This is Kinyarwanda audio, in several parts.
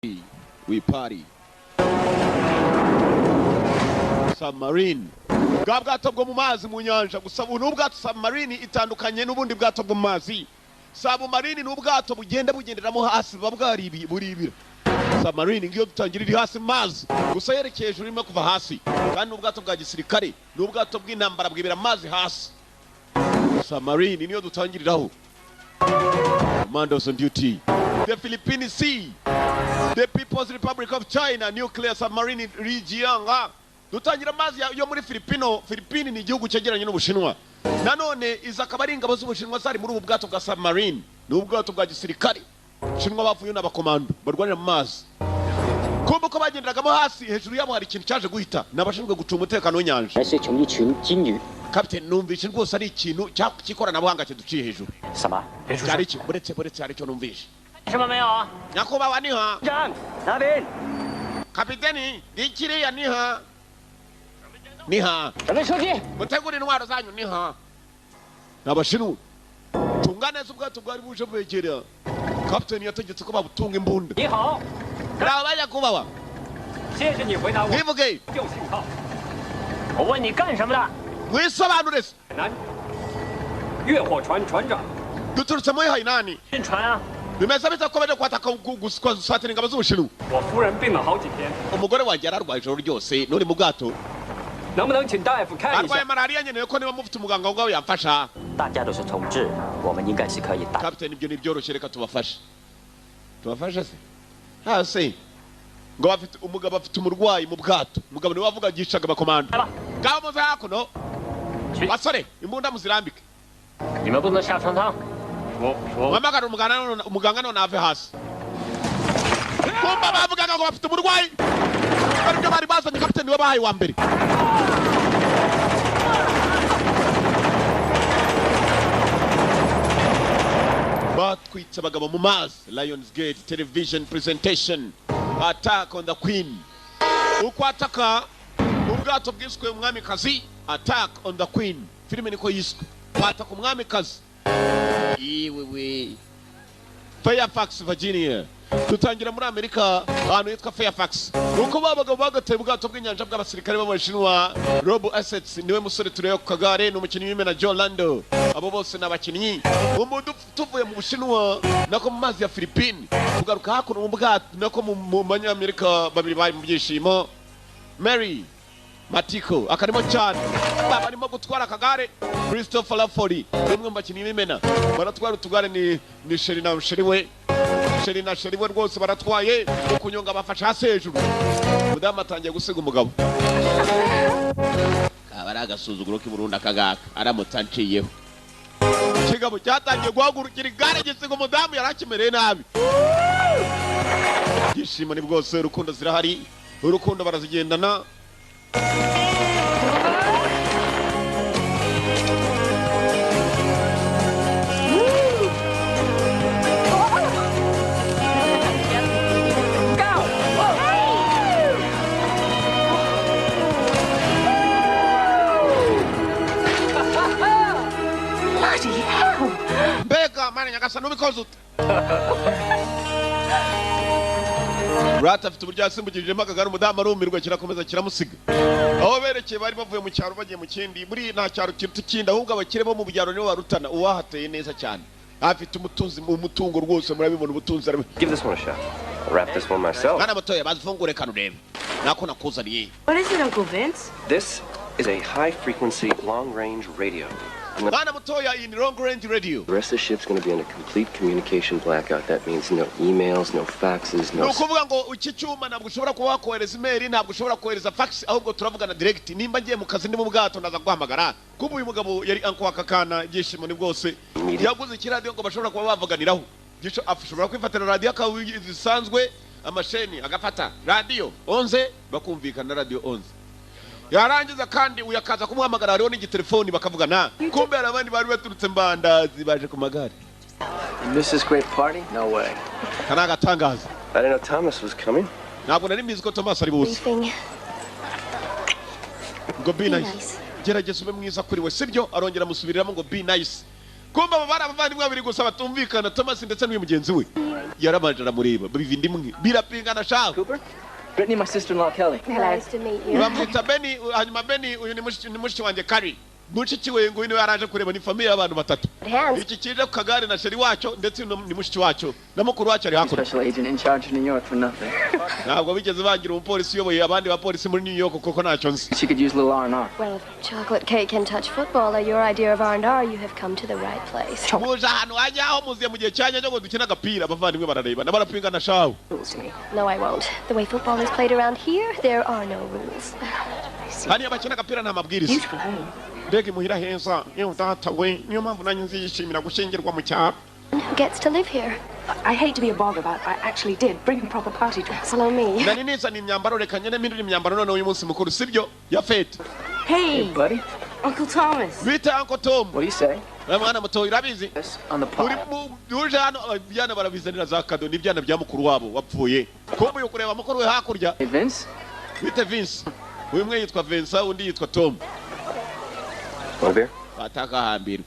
We party. Submarine, bwa bwato bwo mu mazi, mu nyanja. Gusa ubu ni ubwato submarine, itandukanye n'ubundi bwato bwo mu mazi. Submarine ni ubwato bugenda bugenderamo hasi, buba bwaribi buribira. Submarine ngiyo dutangira iri hasi mu mazi, gusa yerekeye hejuru, irimo kuva hasi. Kandi ni ubwato bwa gisirikare, ni ubwato bw'intambara, bwibera amazi hasi. Submarine niyo dutangiriraho. Commandos on duty, the Philippine Sea, the People's Republic of China nuclear submarine Lijiang. Dutangira amazi yo muri Filipino. Filipini ni igihugu cyegeranye n'Ubushinwa. Nanone izi akaba ari ingabo z'Ubushinwa zari muri ubu bwato bwa submarine. Ni ubwato bwa gisirikare Bushinwa, bavuye n'abakomando barwanira mu mazi. Kumva uko bagenderagamo hasi, hejuru yabo hari ikintu cyaje guhita. Ni abashinzwe gucunga umutekano w'inyanja. 还是从一群金鱼。 Captain, numvise rwose ari ikintu cy'ikoranabuhanga kiduciye hejuru. 什么？ Cyari iki? Buretse, hari icyo numvise. 什么没有啊？ Nyakubahwa, niha 长，那边。 Kapiteni, ngikiriya niha niha. 准备出击。 Mutegure intwaro zanyu, niha. Ni Abashinwa, tunga neza ubwato bwari buje bwegera. Kapiteni yategetse ko babutunga imbunda. 你好， Bravo nyakubahwa. 谢谢你回答我 Mwivuge. 旧信号。我问你干什么的？ Mwisobanure se. 南越火船船长。 Duturutse muri Hainani. 运船啊！ Bimeze bite ko baje kwataka, gusatira ingabo z'Ubushinwa? 我夫人病了好几天， Umugore wanjye yararwaye ijoro ryose nuri mu bwato. 能不能请大夫看一 Arwaye 下？ malariya, nkeneye ko niba mufite umuganga aho ngaho yamfasha. 大家都是同志，我们应该是可以打。 Captain, ibyo ntibyoroshye, reka tubafashe. Tubafashe se hasi ngo bafite umugabo, afite umurwayi mu bwato. Umugabo niwe wavuga, yicaga abakomando. 来吧， Ngaho muze hakuno basore, imbunda muzirambike. 你们不能下船舱。我我 Muhamagara umuganga none, umuganga none ave hasi. Kumba bavugaga ngo bafite umurwayi, aribyo bari bazanye. Kapiteni niwe bahaye wa mbere. Batwitse abagabo mu mazi. Lions Gate Television presentation, Attack on the Queen. Uko ataka ubwato bwiswe Umwamikazi. Attack on the Queen, filime niko yiswe, bataka Umwamikazi. Iwewe, Fairfax, Virginia. Dutangira muri Amerika, ahantu hitwa Fairfax. Uko babaga bagateye ubwato bw'inyanja bw'abasirikare b'Abashinwa. Rob Assets niwe musore tureba ku kagare, ni umukinnyi w'imena. Joe Lando, abo bose ni abakinnyi. Umuntu tuvuye mu Bushinwa, nako mu mazi ya Philippine, tugaruka hakuno mu bwato, nako mu Banyamerika babiri bari mu byishimo. Mary Matiko akarimo cyane, baba barimo gutwara akagare. Christopher Lafori ni umwe mu bakinnyi b'imena, baratwara utugare. Ni chéri na chéri we, chéri na chéri we rwose baratwaye. Mu kunyonga bafashe hasi hejuru, umudamu atangiye gusiga umugabo. Kaba ari agasuzuguro k'i Burundi akagaka aramutse anciyeho. Ikigabo cyatangiye guhagurukira igare gisiga umudamu yari akimereye nabi. Ibyishimo ni bwose, urukundo zirahari, urukundo barazigendana. Bloody hell! Mbega mana nyagasani, ubikoze ute? Rata afite uburyo yasimbukijemo akagare, umudamu arumirwa, kirakomeza kiramusiga. Aho berekeye bari bavuye mu cyaro bagiye mu kindi. Buri nta cyaro kiruta ikindi, ahubwo abakire bo mu byaro nibo barutana. Uwahateye neza cyane afite umutunzi, umutungo rwose murabibona, ubutunzi Give this one a shot. I'll wrap this one myself. Mwana mutoya, bazifungure kano urebe nako nakuzaniye. What is it, Uncle Vince? This is a high frequency, long range radio. And the Mwana mutoya, iyi ni long range radio. rest of the ship's going to be in a complete communication blackout. That means no emails, no faxes, Ni no. ukuvuga ngo iki cyuma ntabwo ushobora kuba wakohereza email, ntabwo ushobora kohereza fax, ahubwo turavugana direct. Nimba ngiye mu kazi ndi mu bwato, ndaza guhamagara. Kuba uyu mugabo yari anko akakana, ibyishimo ni bwose. Yaguze ikiradiyo ngo bashobora kuba bavuganiraho. Ashobora kwifatira radiyo akaba zisanzwe amasheni, agafata radiyo 11 bakumvikana, radiyo 11. Yarangiza kandi uyu akaza kumuhamagara, hariho n'igitelefoni bakavugana. Kumbe hari abandi bari baturutse Mbandazi baje ku magare. You miss this great party? No way. Aka ni agatangaza. I didn't know Thomas was coming. Ntabwo nari mbizi ko Thomas ari buze. Briefing. Ngo be Be nice. nice. Gerageza ube mwiza kuri we, sibyo? Arongera amusubiriramo ngo be nice. Kumva aba bari abavandimwe babiri gusa batumvikana, Thomas ndetse n'uyu mugenzi we. Yarabanje aramureba, biva inda imwe, birapingana shaho. Cooper? Brittany, my sister-in-law, Kelly. Nice to meet you. Bamwita Beni, hanyuma Beni uyu ni mushiki wanjye Kari, mushiki we nguyu niwe yaraje kureba. Ni famille y'abantu batatu. Hands. Iki kije ku kagare na chéri wacyo, ndetse uyu ni mushiki wacyo na mukuru wacyo ari hakurya. Special agent in charge of New York for nothing. Ntabwo bigeze bangira umupolisi uyoboye abandi bapolisi muri New York kuko ntacyo nzi. She could use a little R&R. Well, if chocolate cake and touch football are your idea of R&R, you have come to the right place. Muje ahantu hajya aho muziye mu gihe cyanya cyo ngo dukine agapira. Abavandimwe bararebana, barapingana shawe. Rules to me. No, I won't. The way football is played around here, there are no rules. Hariya bakina agapira nta mabwiriza. Beautiful home. Mbega imuhira heza! Yewe data we, niyo mpamvu nanjye nziyishimira gushyingirwa mu cyaro. Who gets to live here? I hate to be a bother, but I actually did bring a proper party dress. Follow me. Nari nizana imyambaro, reka ngende mpindure imyambaro noneho uyu munsi mukuru, sibyo ya fête. Hey, Buddy, Uncle Thomas. Bita Uncle Tom. what do you say? Mwana muto, urabizi. Yes, on the Uri pie. uje hano, ibyana barabizanira za cadeau, n'ibyana bya mukuru wabo wapfuye. Kumbe uyu kureba mukuru we hakurya. Hey, Vince? Bite Vince. Uyu umwe yitwa Vincent, undi yitwa Tom. Want a beer? Batakahambirwa,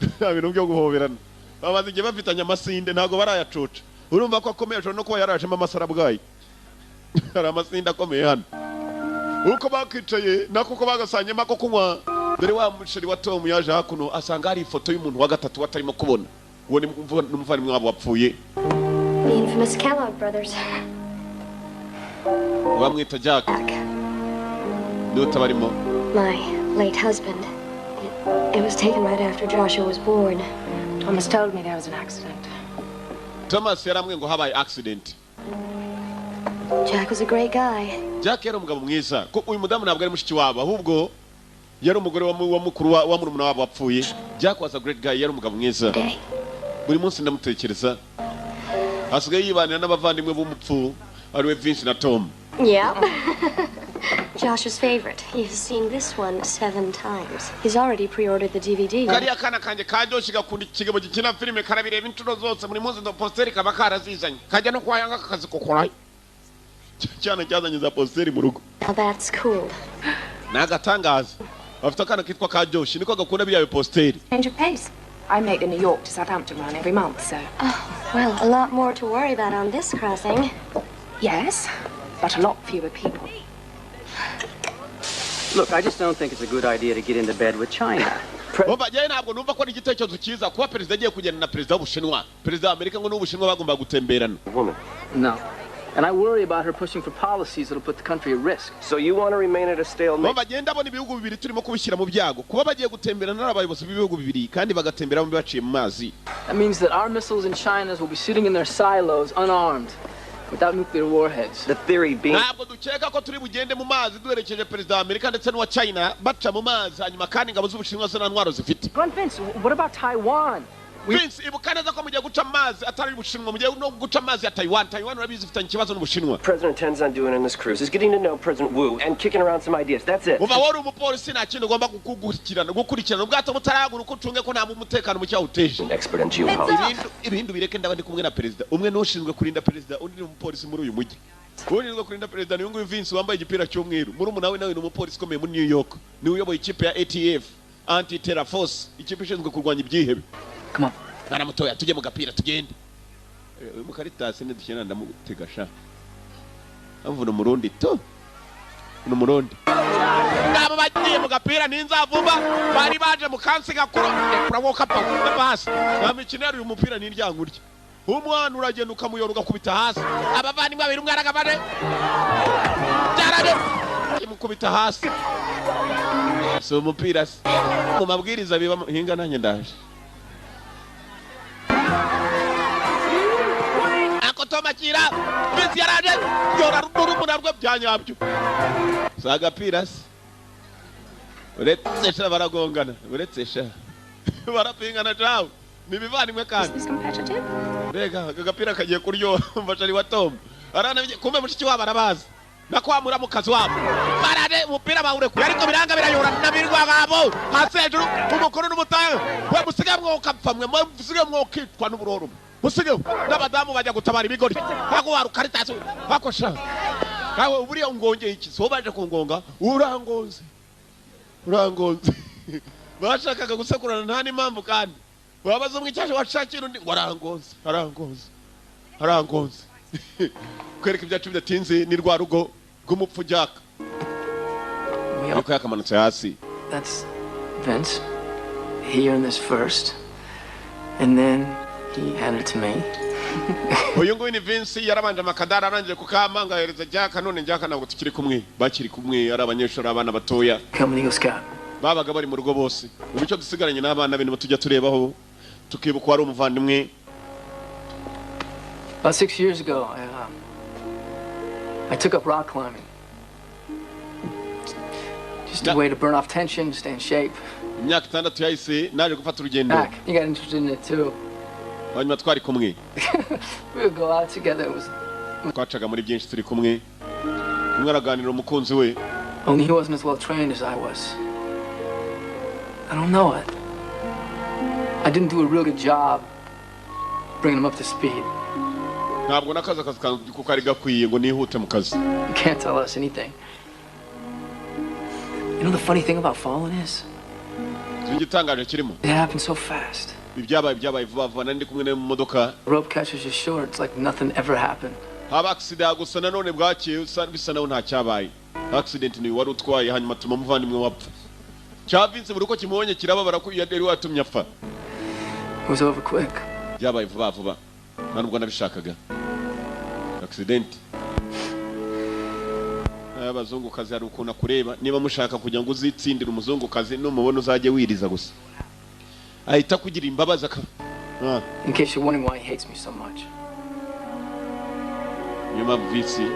nta bintu byo guhoberana, bamaze igihe bafitanye amasinde, ntabwo barayacoca. Urumva ko akomeye, ashobora no kuba yarajemo amasarabwayi. Hari amasinde akomeye hano. Uko bakicaye nako uko bagasanyemo ako kunywa, dore wa muchéri wa Tom yaje hakuno, asanga hari ifoto y'umuntu wa gatatu batarimo kubona. Uwo ni n'umuvandimwe wabo wapfuye. The infamous Kellogg brothers. Bamwita Jack. Jack, niwe utabarimo. My late husband. It was taken right after Joshua was born. Thomas told me there was an accident. Thomas yarambwiye ngo habaye accident. Jack was a great guy. Jack yari umugabo mwiza. Ko uyu mudamu ntabwo ari mushiki wabo, ahubwo yari umugore wa mukuru wa murumuna wabo wapfuye. Jack was a great guy, yari umugabo mwiza. Day. Buri munsi ndamutekereza. Asigaye yibanira n'abavandimwe b'umupfu, ariwe Vince na Tom. Yep. Josh's favorite. He's seen this one seven times. He's already pre-ordered the DVD. Kariya kana kanjye karyoshye gakunda ikigabo gikina filime, karabireba inshuro zose. Buri munsi ndo poster kaba karazizanye, kajya no kwa yanga kakazikokorayo. Cyana cyazanye za poster mu rugo. Now that's cool. Ni agatangaza, bafite akana kitwa Karyoshye, niko gakunda biriya biposter. Change of pace. I make the New York to Southampton run every month, so. Well, a lot more to worry about on this crossing. Yes, but a lot fewer people. Look, I just don't think it's a good idea to get into bed with China. Umva, njyewe ntabwo numva ko ari igitekerezo cyiza kuba perezida agiye kugenda na perezida w'Ubushinwa, perezida wa Amerika ngo n'Ubushinwa bagomba gutemberana. Woman. No. And I worry about her pushing for policies that'll put the country at risk. So you want to remain at a stalemate? Umva, bagenda abona ibihugu bibiri turimo kubishyira mu byago, kuba bagiye gutemberana ari abayobozi b'ibihugu bibiri kandi bagatembera bombi baciye mu mazi. That means that our missiles and China's will be sitting in their silos, unarmed, without nuclear warheads. The theory being Ntabwo dukeka ko turi bugende mu mazi duherekeje perezida wa Amerika ndetse n'uwa China baca mu mazi, hanyuma kandi ingabo z'Ubushinwa zo nta ntwaro zifite. Glenn Vince, what about Taiwan? Vince, ibuka neza ko mugiye guca amazi atari Ubushinwa, mugiye no guca amazi ya Taiwan. Taiwan urabizi ifitanye ikibazo n'Ubushinwa. President intends on doing on this cruise is getting to know President Wu and kicking around some ideas. That's it. Uva wari umupolisi, nta kintu ugomba gukurikirana ubwato butarahaguruka, ucunge ko nta umutekano muke awuteje. An expert on geopolitics. Ibindi bireke, ndaba ndi kumwe na perezida. Umwe ni ushinzwe kurinda perezida, undi ni umupolisi muri uyu mujyi. Ushinzwe kurinda perezida ni uyu nguyu Vince wambaye igipira cy'umweru. Murumuna we nawe ni umupolisi ukomeye muri New York, niwe uyoboye ikipe ya ATF, Anti Terror Force, ikipe ishinzwe kurwanya ibyihebe. Come on. Mwana mutoya, tujye mu gapira, tugende. Uyu mukaritasi nidukina ndamutega sha. Amvuna umurundi to ni umurundi. Ngabo bagiye mu gapira n'inzavuba, bari baje mu kansi gakuru kurawoka pa hasi. Nta mikino yari uyu mupira ni iryangurya. Umwana uragenda ukamuyora ugakubita hasi. Abavandimwe babiri, umwe aragabane byarabe imukubita hasi. Si umupira se mu mabwiriza biba hinga? Nanjye ndaje. Ako tomakira bisi yaraje yora n'urumuna rwe bya nyabyo. Si agapira se? Uretse sha baragongana, uretse sha barapingana cawe, ni ibivandimwe kandi. Is this competitive? Mbega aka gapira kagiye kuryoha! Mfasha ari wa Tom aranabye, kumbe mushiki wabo arabazi nako wa muramukazi wabo. Barade umupira bawurekuye, ariko biranga birayora nabirwa babo hasi hejuru. Umukuru n'umutahe we, musige mwokapfa mwe, musige mwokitwa n'uburoro, musige n'abadamu bajya gutabara ibigori. Ntabwo warukaritasi bakosha kawe buriya ungongeye iki? So baje kungonga, urangonze, urangonze. Bashakaga gusekurana nta n'impamvu, kandi wabaza umwe icyaje washakira undi ngo arangonze, arangonze, arangonze. Kwereka ibyacu bidatinze ni rwa rugo rw'umupfu Jack, ariko yakamanutse hasi. That's Vince. He earned this first, and then he handed it to me. Uyu nguyu ni Vince, yarabanje amakadara, arangije kukama ngahereza Jack. None Jack ntabwo tukiri kumwe. Bakiri kumwe ari abanyeshuri, abana batoya. Become an Eagle Scout. Babaga bari mu rugo bose. Ubu icyo dusigaranye n'abana be nibo tujya turebaho, tukibuka ko ari umuvandimwe. About 6 years ago, I took up rock climbing. Just a way to burn off tension, stay in shape. Imyaka 6 yahise naje gufata urugendo. Back, he got interested in it too. Hanyuma twari kumwe. We would go out together. It was Twacaga muri byinshi turi kumwe. Umwe araganira umukunzi we. Only he wasn't as well trained as I was. I don't know it. I didn't do a real good job bringing him up to speed. Ntabwo nakazi akazi kanjye kuko kari gakwiye ngo nihute mu kazi. You can't tell us anything. You know the funny thing about falling is? Igitangaje kirimo, It happened so fast. ibyabaye byabaye vuba vuba. Nari ndi kumwe nawe mu modoka. Rope catches you short. It's like nothing ever happened. Haba accident gusa nanone bwakeye bisa naho nta cyabaye. Accident ni wari utwaye, hanyuma tuma umuvandimwe wapfa. Cya Vince buri uko kimubonye kirababara ko yari watumye apfa. It was over quick. Byabaye vuba vuba, nta nubwo nabishakaga. Accident abazungukazi hari ukuntu akureba. Niba mushaka kugira ngo uzitsindire umuzungukazi, numubona uzajye wiriza gusa, ahita kugira imbabazi aka. In case you're wondering why he hates me so much. Niyo mpamvu Vince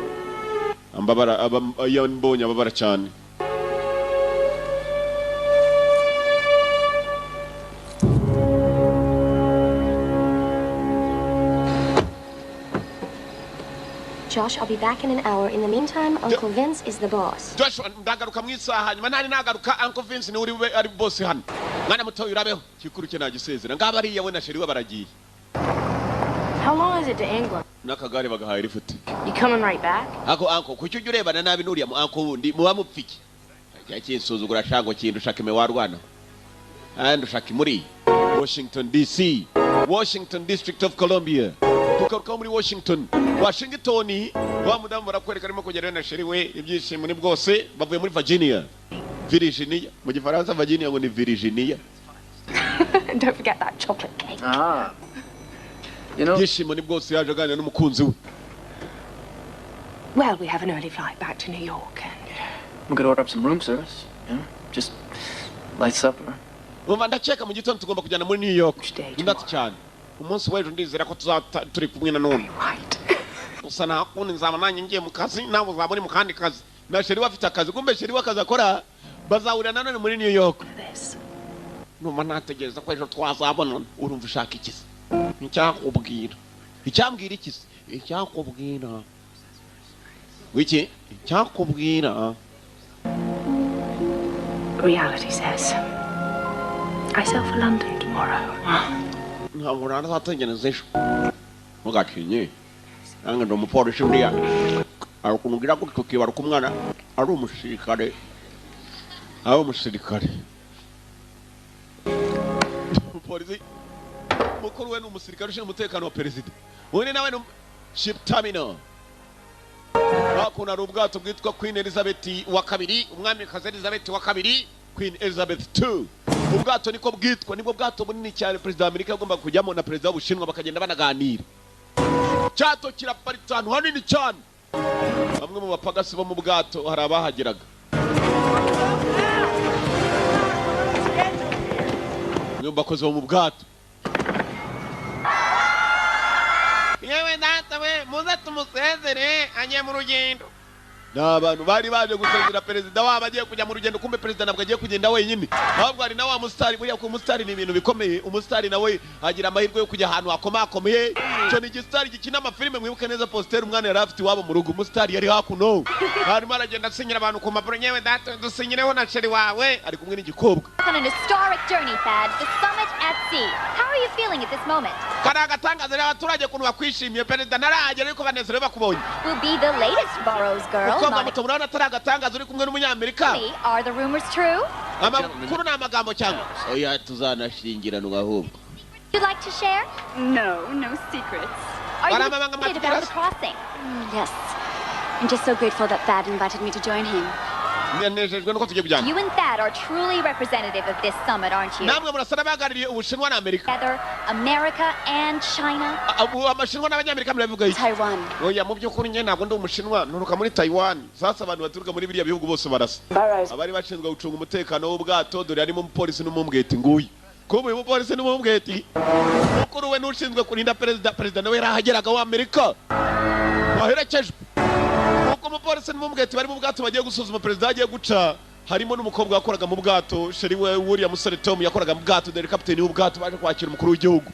ambabara iyo mbonye ababara cyane. Josh, I'll be back in an hour. In the meantime, Uncle Vince is the boss. Joshua, ndagaruka mu isaha. Hanyuma ntari nagaruka, Uncle Vince niwe uri bube ari boss hano. Mwana muto urabeho kikuru cye nagisezera. Ngaba ariya we na chéri we baragiye. How long is it to England? N'akagare bagahaye rifute. You coming right back? Ako uncle, kuki ujya urebana nabi n'uriya mu uncle wundi muba mupfiki? Ajya kinsuzugura shango kintu ushaka ime warwana and ushaka muri Washington DC, Washington District of Columbia. Tukaruka muri Washington, Washington. Wa mudamu barakwereka arimo kugera na chéri we, ibyishimo ni bwose. Bavuye muri Virginia, Virginia mu gifaransa, Virginia ngo ni Virginia. And don't forget that chocolate cake. Ah. You know, Ibyishimo ni bwose, yaje aganira n'umukunzi we. Well, we have an early flight back to New York, and we could order up some room service. Just light supper. Umva, ndakeka mu gitondo tugomba kujyana muri New York ndati cyane. Umunsi w'ejo ndizera ko tuzaba turi kumwe nanone. Gusa nta kundi, nzaba nanjye ngiye mu kazi, nawe uzaba uri mu kandi kazi, na chéri we afite akazi. Kumbe chéri we akazi akora, bazahurira nanone muri New York. Numva nategereza ko ejo twazabonana. Urumva ushaka iki se? Icyakubwira, icyambwira iki se? Icyakubwira wiki, icyakubwira. Reality says I sail for London tomorrow. Ntabwo narazategereza ejo. Ntugatinye, nange ndi umupolisi. Buriya hari ukuntu ugira gutyo ukibaruka umwana ari umusirikare, ari umusirikare. Umupolisi mukuru we ni umusirikare ushinzwe umutekano wa perezida. Undi nawe ni ship terminal. Hakuno hari ubwato bwitwa Queen Elizabeth wa kabiri, umwamikazi Elizabeth wa kabiri, Queen Elizabeth II. Ubwato niko bwitwa, nibwo bwato bunini cyane perezida wa Amerika yagombaga kujyamo na perezida w'Ubushinwa bakagenda banaganira. Cyato kiraparitse ahantu hanini cyane. Bamwe mu bapagasi bo mu bwato hari abahageraga. Bamwe mu bakozi bo mu bwato: "Yewe data we, muze tumusezere, agiye mu rugendo." Ni abantu bari baje gusezera perezida wabo agiye kujya mu rugendo. Kumbe perezida ntabwo agiye kugenda wenyine, ahubwo hari na wa musitari. Buriya ku musitari ni ibintu bikomeye. Umusitari nawe agira amahirwe yo kujya ahantu hakomakomeye. Icyo ni igisitari gikina amafilime. Mwibuke neza poster umwana yari afite iwabo mu rugo. Umusitari yari hakuno arimo aragenda asinyira abantu ku mpapuro. "Nyewe data, dusinyireho na chéri wawe." Ari kumwe n'igikobwa. On an historic journey, Thad, the summit at sea. How are you feeling at this moment? Kari agatangaza rero, abaturage ukuntu bakwishimiye. Perezida ntarahagera ariko banezerewe bakubonye. Will be the latest Burroughs girl, Mukobwa Monica muto, murabona atari agatangaza uri kumwe n'umunyamerika? Lee. Are the rumors true? Amakuru ni amagambo cyangwa oya, tuzanashyingiranwa ahubwo. You'd like to share? No, no secrets. Are you Para mga excited about the crossing? Yes. I'm just so grateful that Thad invited me to join him. Nanejejwe nuko tugiye kujyana. You and Thad are truly representative of this summit, aren't you? Namwe murasa n'abahagarariye Ubushinwa na Amerika. Together, America and China. Amashinwa n'Abanyamerika murabivuga iki? Taiwan. Oya, mu by'ukuri njye ntabwo ndi Umushinwa, nturuka muri Taiwan. Sasa abantu baturuka muri biriya bihugu bose barasa. Abari bashinzwe gucunga umutekano w'ubwato, dore harimo umupolisi n'umumbweti. Nguyu kuba uyu mupolisi n'umumbweti mukuru we n'ushinzwe kurinda perezida. Perezida nawe yarahageraga w'Amerika waherekejwe. Kuko umupolisi n'umumbweti bari mu bwato bagiye gusuzuma perezida agiye guca, harimo n'umukobwa wakoraga mu bwato, chéri we wuriya musore Tom yakoraga mu bwato. Dore kapiteni w'ubwato baje kwakira umukuru w'igihugu.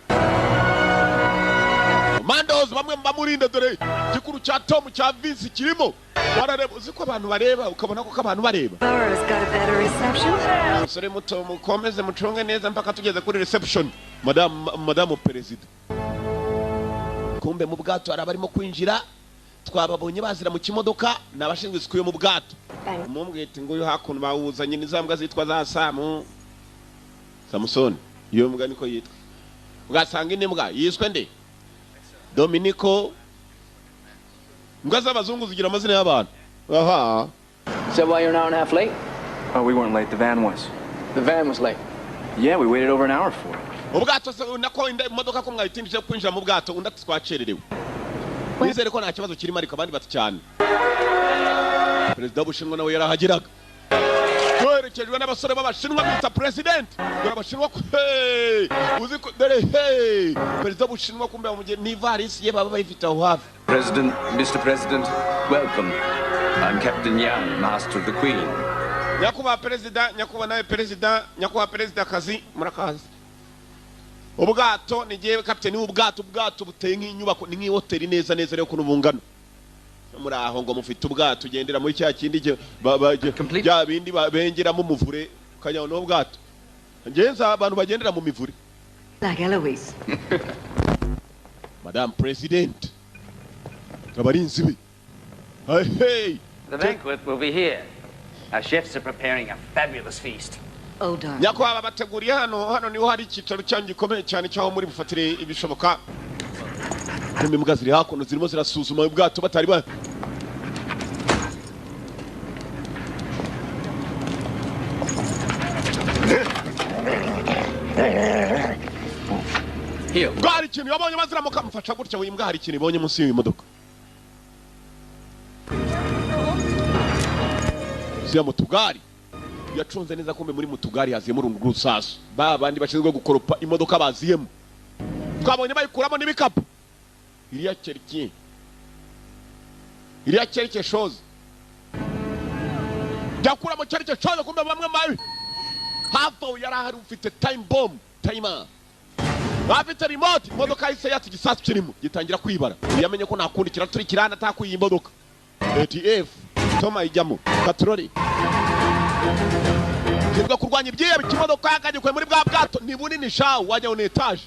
Commandos bamwe bamurinda, dore igikuru cya Tom cya Vince kirimo barareba. Uzi ko abantu bareba, ukabona ko abantu bareba. Burroughs got a better reception. Umusore muto, mukomeze mucunge neza mpaka tugeze kuri reception, madamu perezida. Kumbe mu bwato hari abarimo kwinjira, twababonye bazira mu kimodoka, ni abashinzwe isuku yo mu bwato. Umumbwete nguyu hakuno bawuzanye n'izambwa zitwa za Samu Samusoni, iyo mbwa niko yitwa. Ugasanga indi mbwa yiswe nde? Dominico. Mbwa z'abazungu zigira amazina y'abantu aha. Is that why you're an hour and a half late? Oh, we weren't late. The van was. The van was late. Yeah, we waited over an hour for it. Ubwato se nako imodoka ko mwayitindije kwinjira mu bwato? Undi ati twakererewe. Nizere ko nta kibazo kirimo, ariko abandi bati cyane. Perezida w'Ubushinwa nawe yarahageraga, yoherekejwe n'abasore b'Abashinwa bita president. Dore Abashinwa hey! Uzi ko dore hey! Perezida w'Ubushinwa kumbe bamugiye n'ivarisi ye baba bayifite aho hafi. President, Mr. President, welcome. I'm Captain Yang, Master of the Queen. Nyakubahwa perezida, nyakubahwa nawe perezida, nyakubahwa perezida kazi, murakazi. Ubwato ni jyewe kapiteni w'ubwato. Ubwato buteye nk'inyubako, ni nk'ihoteli neza neza rero ukuntu bungana. Muri aho ngo mufite ubwato ugendera muri cya kindi bya bindi bengeramo umuvure, ukajya n'ubwato ngenza abantu bagendera mu mivure. Like Eloise. Madam President, abarinzi be, hey, hey. The banquet will be here. Our chefs are preparing a fabulous feast. Oh, darling. Nyakubahwa, bateguriye hano. Hano niho hari icyicaro cyanyu gikomeye cyane cyaho muri bufatire ibishoboka. Kumbe imbwa ziri hakuno zirimo zirasuzuma ubwato batari ba Here. Bwa hari ikintu yabonye baziramuka mufasha gutya. Wimbwa hari ikintu ibonye munsi y'iyi modoka ziya mutugari yacunze neza. Kumbe muri mutugari haziyemo uruntu rw'urusasu. Ba bandi bashinzwe gukoropa imodoka baziyemo, twabonye bayikuramo n'ibikapu. Iriya quelque iriya quelque chose byakuramo quelque chose. Kumbe bamwe mabi hafi aho yari ahari ufite time bomb timer, bafite remote. Imodoka yahise yatsa, igisasu kirimo gitangira kwibara. Yamenye ko nta kundi kiraturikira atakuye imodoka. ATF Tom ayijyamo katurori gishinzwe kurwanya ibyihebe. Ikimodoka yakagikuye muri bwa bwato ni bunini shawu, wajya ni etaje.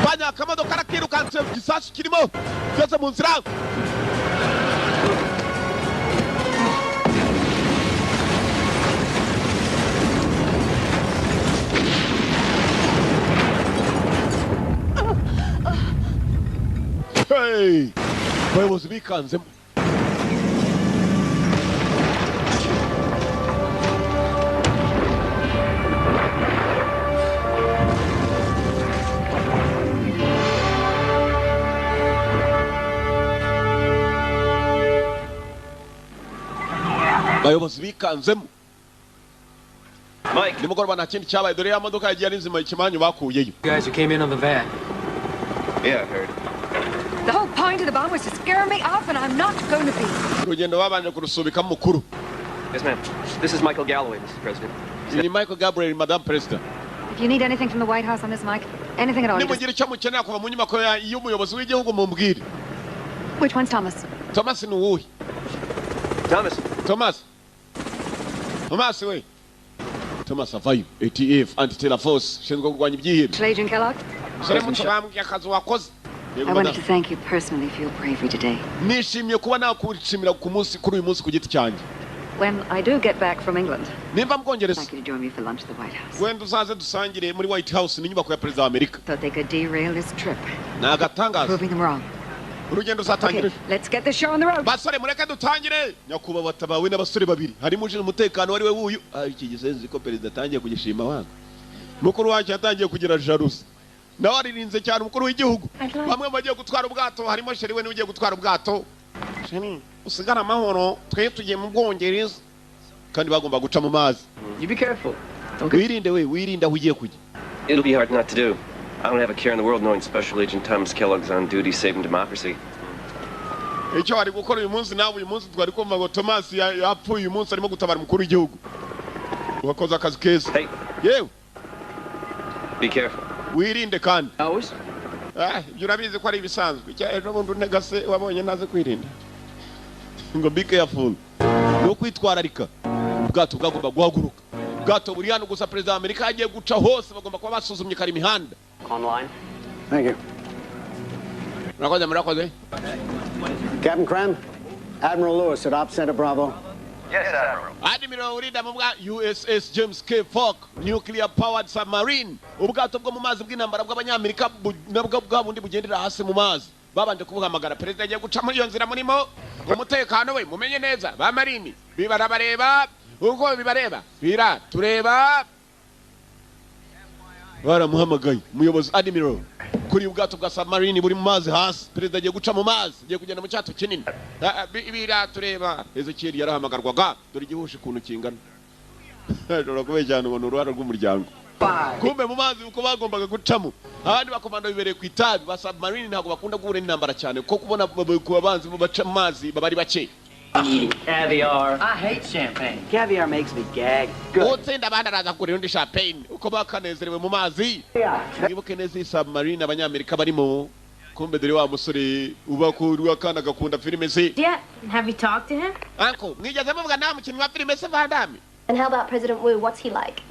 Banya akamodoka karakirukanse, igisasu kirimo byose mu nzira. Hey! Abayobozi bikanzemo. Abayobozi bikanzemo. Mike. Nimugoroba nta kindi cyabaye. Dore ya modoka yagiye ari nzima, ikimanyu bakuyeyo. Guys who came in on the van. Yeah, I heard. The whole point of the bomb was to scare me off, and I'm not going to be. Urugendo babanje kurusubikamo mukuru. Yes, ma'am. This is Michael Galloway, Mr. President. Ni Michael Gabriel, Madam President. If you need anything from the White House on this, Mike, anything at all, you just... Nimugira icyo mukenera kuva mu nyubako y'umuyobozi w'igihugu, mumbwire. Which one's Thomas? Thomas ni uwuhe? Thomas. Thomas, Thomas we, Thomas avayo. ATF, Anti-Terror Force, ushinzwe kurwanya ibyihebe. Agent Kellogg? Musore muto, bambwiye akazi wakoze. Yego, I wanted madam. To thank you personally for your bravery today. Nishimiye kuba nakushimira ku munsi, kuri uyu munsi, ku giti cyanjye. When I do get back from England, Nimba mu Bwongereza, I'd like you to join me for lunch at the White House. Wenda uzaze dusangire muri White House, ni inyubako ya perezida wa Amerika. Thought they could derail this trip. Ni agatangaza. Proving them wrong. Urugendo uzatangira. Okay, let's get this show on the road. Basore, mureke dutangire. Nyakubahwa watabawe n'abasore babiri, harimo ushinzwe umutekano wari we wuyu. Ah, iki gisenzi ko perezida atangiye kugishima wanga, mukuru wacu yatangiye kugira jalousie, nawe aririnze cyane umukuru w'igihugu. Bamwe mu bagiye gutwara ubwato harimo chéri we, niwe ugiye gutwara ubwato. Chéri, usigare amahoro, twe tugiye mu Bwongereza kandi bagomba guca mu mazi. You be careful. Wirinde we, wirinde aho ugiye kujya. It'll be hard not to do. I don't have a care in the world knowing Special Agent Thomas Kellogg's on duty saving democracy. Icyo wari gukora uyu munsi nawe, uyu munsi twari kumva ngo Thomas yapfuye, uyu munsi arimo gutabara umukuru w'igihugu. Wakoze akazi keza yewe. Be careful. Wirinde kandi. Always. Ah, ibyo urabizi ko ari ibisanzwe. Icya ejo bundi untega se wabonye ntazi kwirinda? Ngo be careful ni ukwitwararika. Ubwato bwagomba guhaguruka, ubwato buri hano gusa. Perezida wa Amerika yagiye guca hose, bagomba kuba basuzumye kare imihanda. Online. Thank you. Murakoze, murakoze. Captain Krem, Admiral Lewis at Op Center Bravo. Yes, Admiral. Admiral Urida mu bwa USS James K. Polk, nuclear powered submarine, ubwato bwo mu mazi bw'intambara bw'Abanyamerika, nabwo bwa bundi bugendera hasi mu mazi. Babanje kubuhamagara, perezida agiye guca muri iyo nzira murimo, umutekano we mumenye neza. Ba marine bibarabareba uko bibareba bira tureba. Baramuhamagaye umuyobozi admiral kuri ubwato bwa submarine buri mu mazi hasi. Perezida agiye guca mu mazi, agiye kugenda mu cyato kinini. Ah, ah, bira tureba. Ezekiel yarahamagarwaga. Dore igihushi ukuntu kingana, ashobora kubeshya ngo ni uruhare rw'umuryango. Kumbe mu mazi uko bagombaga gucamo, abandi bakomando bibereye ku itabi. Ba submarine ntabwo bakunda guhura n'intambara cyane, kuko kubona ku banzi baca mu mazi baba ari bake. Caviar. I hate champagne. Caviar makes me gag. Utsinda abandi araza kugurira undi champagne. Uko bakanezerewe mu mazi, mwibuke neza iyi submarine Abanyamerika barimo. Kumbe dore wa musore uba kuri akana gakunda filime ze. Yeah. Have you talked to him? Uncle, mwigeze muvuga nawe mukinnyi wa filime se Van Damme? And how about President Wu? What's he like?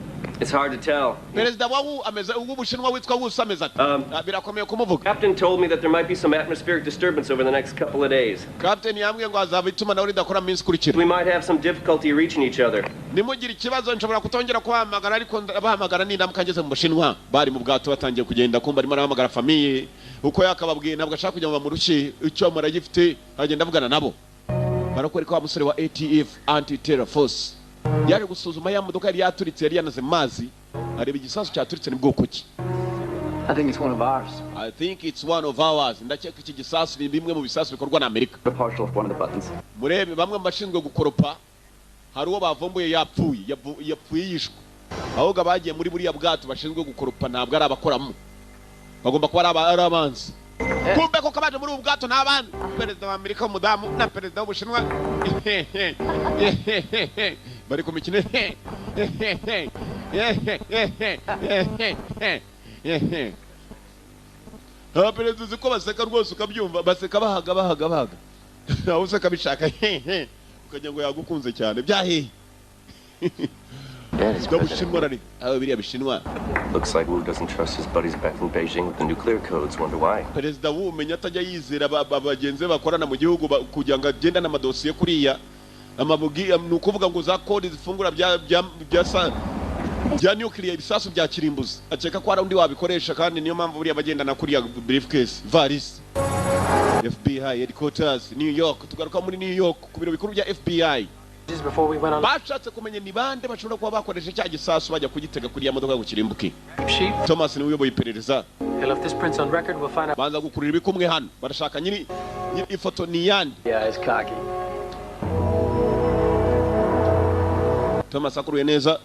It's hard to tell. Perezida wa Wu ameze, uw'Ubushinwa witwa Wu ameze ati? Ah, birakomeye kumuvuga. Captain told me that there might be some atmospheric disturbance over the next couple of days. Captain yambwiye ngo azaba itumanaho ridakora mu minsi ikurikira. We might have some difficulty reaching each other. Nimugire ikibazo nshobora kutongera kubahamagara, ariko ndabahamagara nindamuka ngeze mu Bushinwa. Bari mu bwato batangiye kugenda, kumva arimo arahamagara famille uko yakababwiye. Ntabwo ashaka kujya mu bamurushye, icyo muragifite, agenda avugana nabo. Barakwereka wa musore wa ATF, Anti Terror Force, yaje gusuzuma ya modoka yari yaturitse, yari yanaze mu mazi, areba igisasu cyaturitse ni bwoko ki. I think it's one of ours. I think it's one of ours. Ndakeka iki gisasu ni bimwe mu bisasu bikorwa na Amerika. The partial of one of the buttons. Murebe bamwe mu bashinzwe gukoropa, hari uwo bavumbuye yapfuye, yapfuye yishwe. Ahubwo abagiye muri buriya bwato bashinzwe gukoropa ntabwo ari abakoramo, bagomba kuba ari abanzi. Kumbe koko abaje muri ubu bwato ni abandi, perezida wa Amerika w'umudamu na perezida w'Ubushinwa bari ku mikino. Abaperezida uzi ko baseka rwose ukabyumva, baseka bahaga bahaga bahaga, nawe useka bishaka, ukagira ngo yagukunze cyane byahehe. That is Ubushinwa rari aba biriya Bishinwa. Looks like Wu doesn't trust his buddies back in Beijing with the nuclear codes. Wonder why. Perezida Wu umenya atajya yizera bagenzi be bakorana mu gihugu kugira ngo agendane amadosiye kuriya amabugi, ni ukuvuga ngo za kode zifungura bya nuclear, ibisasu bya kirimbuzi. Akeka ko hari undi wabikoresha, kandi niyo mpamvu buriya bagendana kuriya briefcase, varisi. FBI headquarters, New York. Tugaruka muri New York ku biro bikuru bya FBI. Before we went on Bashatse kumenya ni bande bashobora kuba bakoresha cya gisasu bajya kugitega kuriya modoka ngo kirimbuke. sheep. Thomas niwe uyoboye iperereza. Hell, if this print's on record, we'll find out. Banza gukurura ibikumwe hano, barashaka nyiri ifoto ni yande. Yeah, it's cocky. Thomas akuruye neza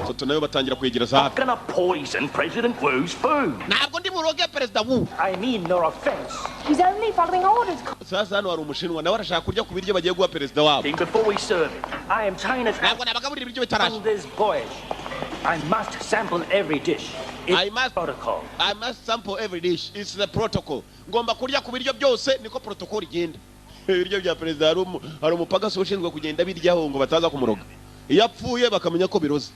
ifoto, nayo batangira kwegereza hafi. Gonna poison President Wu's food. Ntabwo ndi buroge perezida Wu. I mean, no offense. He's only following orders. Sasa hano hari Umushinwa, nawe arashaka kurya ku biryo bagiye guha perezida wabo. Before we serve it, I am China's Ntabwo nabagaburira ibiryo bitarashya. on this voyage. I must sample every dish. It's protocol. I must sample every dish. It's the protocol. Ngomba kurya ku biryo byose, niko protocol igenda. Ibiryo bya perezida, hari umupagasi ushinzwe kugenda biryaho ngo bataza kumuroga. Iyo apfuye bakamenya ko biroze.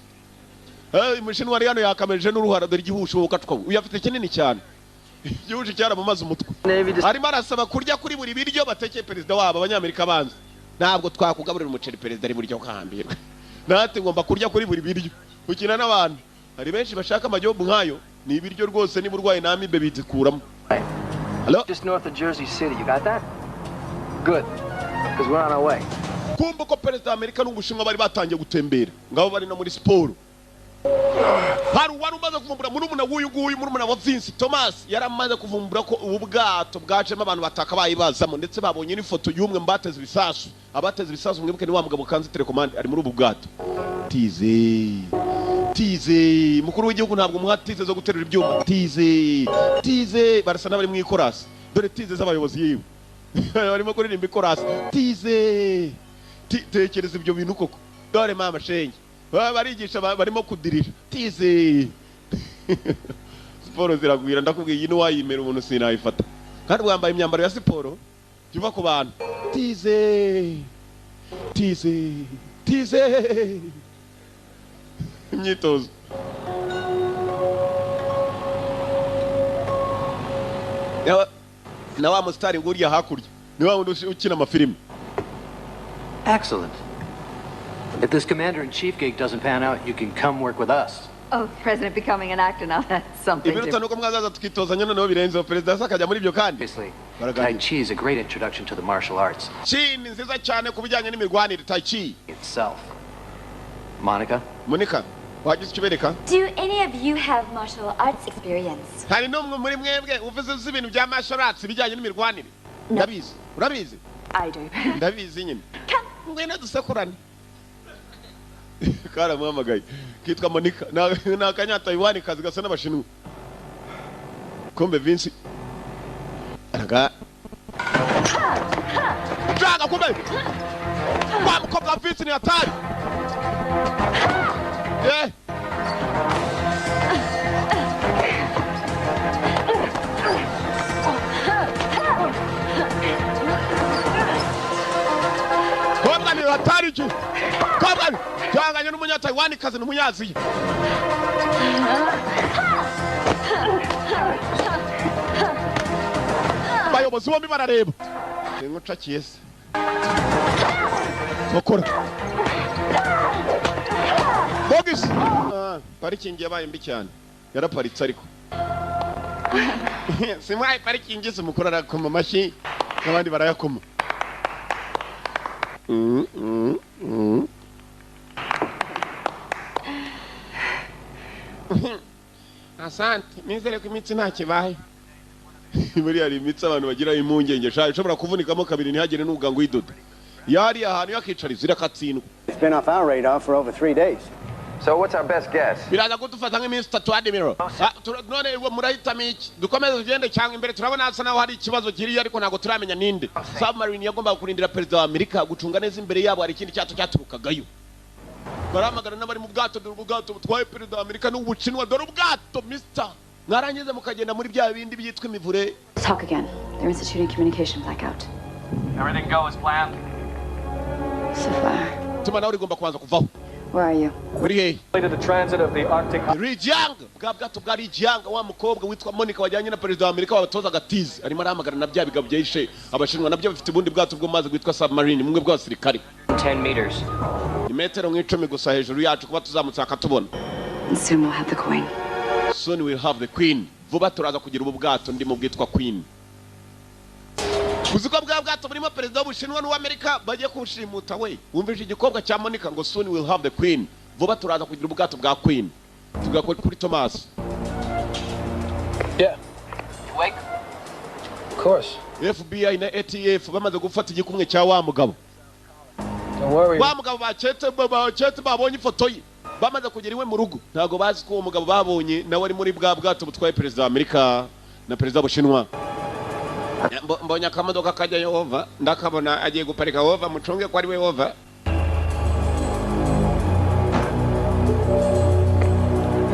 Umushinwa ari hano yakameje n'uruhara, dore igihusho ukatwa. Uyu afite kinini cyane. Igihusho cyaramumaze umutwe. Arimo arasaba kurya kuri buri biryo batekeye perezida wabo. Abanyamerika banze. Ntabwo twakugaburira umuceri perezida ari buryo kahambirwa. Natwe ngomba kurya kuri buri biryo. Ukina n'abantu. Hari benshi bashaka amajobu nkayo, ni ibiryo rwose, niba urwaye n'amibe bizikuramo. Hello? Just north of Jersey City. You got that? Good. Because we're on our way. Kumva ko perezida wa Amerika n'Ubushinwa bari batangiye gutembera. Ngabo bari no muri siporo. Hari uwari umaze kuvumbura, murumuna w'uyu nguyu, murumuna wa Vince, Thomas, yaramaze kuvumbura ko ubu bwato bwacemo abantu batakabaye bazamo, ndetse babonye n'ifoto y'umwe mu bateze ibisasu. Abateze ibisasu, mwibuke, ni wa mugabo kanze telecommande ari muri ubu bwato. Tize tize, mukuru w'igihugu ntabwo muha tize zo guterura ibyuma. Tize tize, barasa n'abari mu ikorasi. Dore tize z'abayobozi, yewe, barimo kuririmba ikorasi. Tize, tekereza ibyo bintu koko. Dore mama shenge, baba barigisha, barimo kudirira. Tize, siporo ziragwira, ndakubwiye. Iyi niwayimera umuntu sinayifata, kandi wambaye imyambaro ya siporo jya ku bantu. Tize tize tize, imyitozo. Na wa musitari nguriya hakurya ni wa wundi ukina amafilimi. Excellent. If this commander-in-chief gig doesn't pan out, you can come work with us. Oh, President becoming an actor now, that's something Ibiruta different. nuko mwazaza tukitozanya noneho birenzeho, perezida se akajya muri ibyo kandi. Obviously, Tai Chi is a great introduction to the martial arts Chi ni nziza cyane ku bijyanye n'imirwanire, tai chi itself. Monica? Monica, wagize icyo ubereka? Do any of you have martial arts experience? Hari n'umwe muri mwebwe uvuze uzi ibintu bya martial arts, ibijyanye n'imirwanire? Ndabizi. Urabizi? I do. Ndabizi nyine. Ngwino dusekurane. Karamuhamagaye, kitwa Monica, ni akanyatayiwani kazi gasa n'Abashinwa. Kumbe Vince araga jaga. Kumbe wa mukobwa wa Vince ni hatari. Eh, kobwa ni hatari iki kobwa cyanganye n'umunyatayiwani kazi, ni umunyaziya. Abayobozi bombi barareba inkucakiye se bakora bogisi. Parikingi yabaye mbi cyane, yaraparitse ariko simwaye parikingi se. Mukuru arakoma amashyi n'abandi barayakoma. Asante, nizere ko imitsi nta kibaye. Buriya hari imitsi abantu bagira impungenge sha, ishobora kuvunikamo kabiri ntihagire n'ubwangu uyidoda. Yari ahantu yakicariza irakatsindwa. It's been off our radar for over 3 days. So what's our best guess? Biraza kudufata nk'iminsi 3, Admiral. None uwo murahitamo iki? Dukomeze tugende cyangwa imbere turabona hasa naho hari ikibazo kiriya, ariko ntabwo turamenya ninde. Submarine yagombaga kurindira perezida wa Amerika, gucunga neza imbere yabo hari ikindi cyato cyaturukagayo. Barahamagara n'abari mu bwato: dore ubwato butwaye perezida wa Amerika n'Ubushinwa, dore ubwato mister. Mwarangiza mukagenda muri bya bindi byitwa imivure. Talk again. They're instituting communication blackout. Everything go as planned? So far. Itumanaho rigomba kubanza kuvaho. Where are you? Uri hehe? Completed the transit of the Arctic. Rijiang, bwa bwato bwa Rijiang, wa mukobwa witwa Monica wajyanye na perezida wa Amerika wabatozaga tizi arimo arahamagara na bya bigabo byishe Abashinwa, nabyo bifite ubundi bwato bwo mu mazi bwitwa submarine, bumwe bw'abasirikare. 10 meters. Ni metero nk'icumi gusa hejuru yacu, kuba tuzamutse akatubona. And soon we'll have the Queen. Soon we'll have the Queen. Vuba turaza kugira ubu bwato ndimo bwitwa Queen. Uzi ko bwa bwato burimo perezida w'Ubushinwa n'uw'Amerika bagiye kuwushimuta we? Wumvise igikobwa cya Monica ngo soon we'll have the Queen, vuba turaza kugira ubwato bwa Queen. Tuvuga kuri Thomas. Yeah. You awake? Of course. FBI na ATF bamaze gufata igikumwe cya wa mugabo. Don't worry. Wa mugabo baketse babonye ifoto ye bamaze kugera iwe mu rugo. Ntabwo bazi ko uwo mugabo babonye nawe ari muri bwa bwato butwaye perezida wa Amerika na perezida w'Ubushinwa. Mbonye akamodoka kajya Yehova, ndakabona agiye guparika. Yehova, mucunge ko ari we Yehova.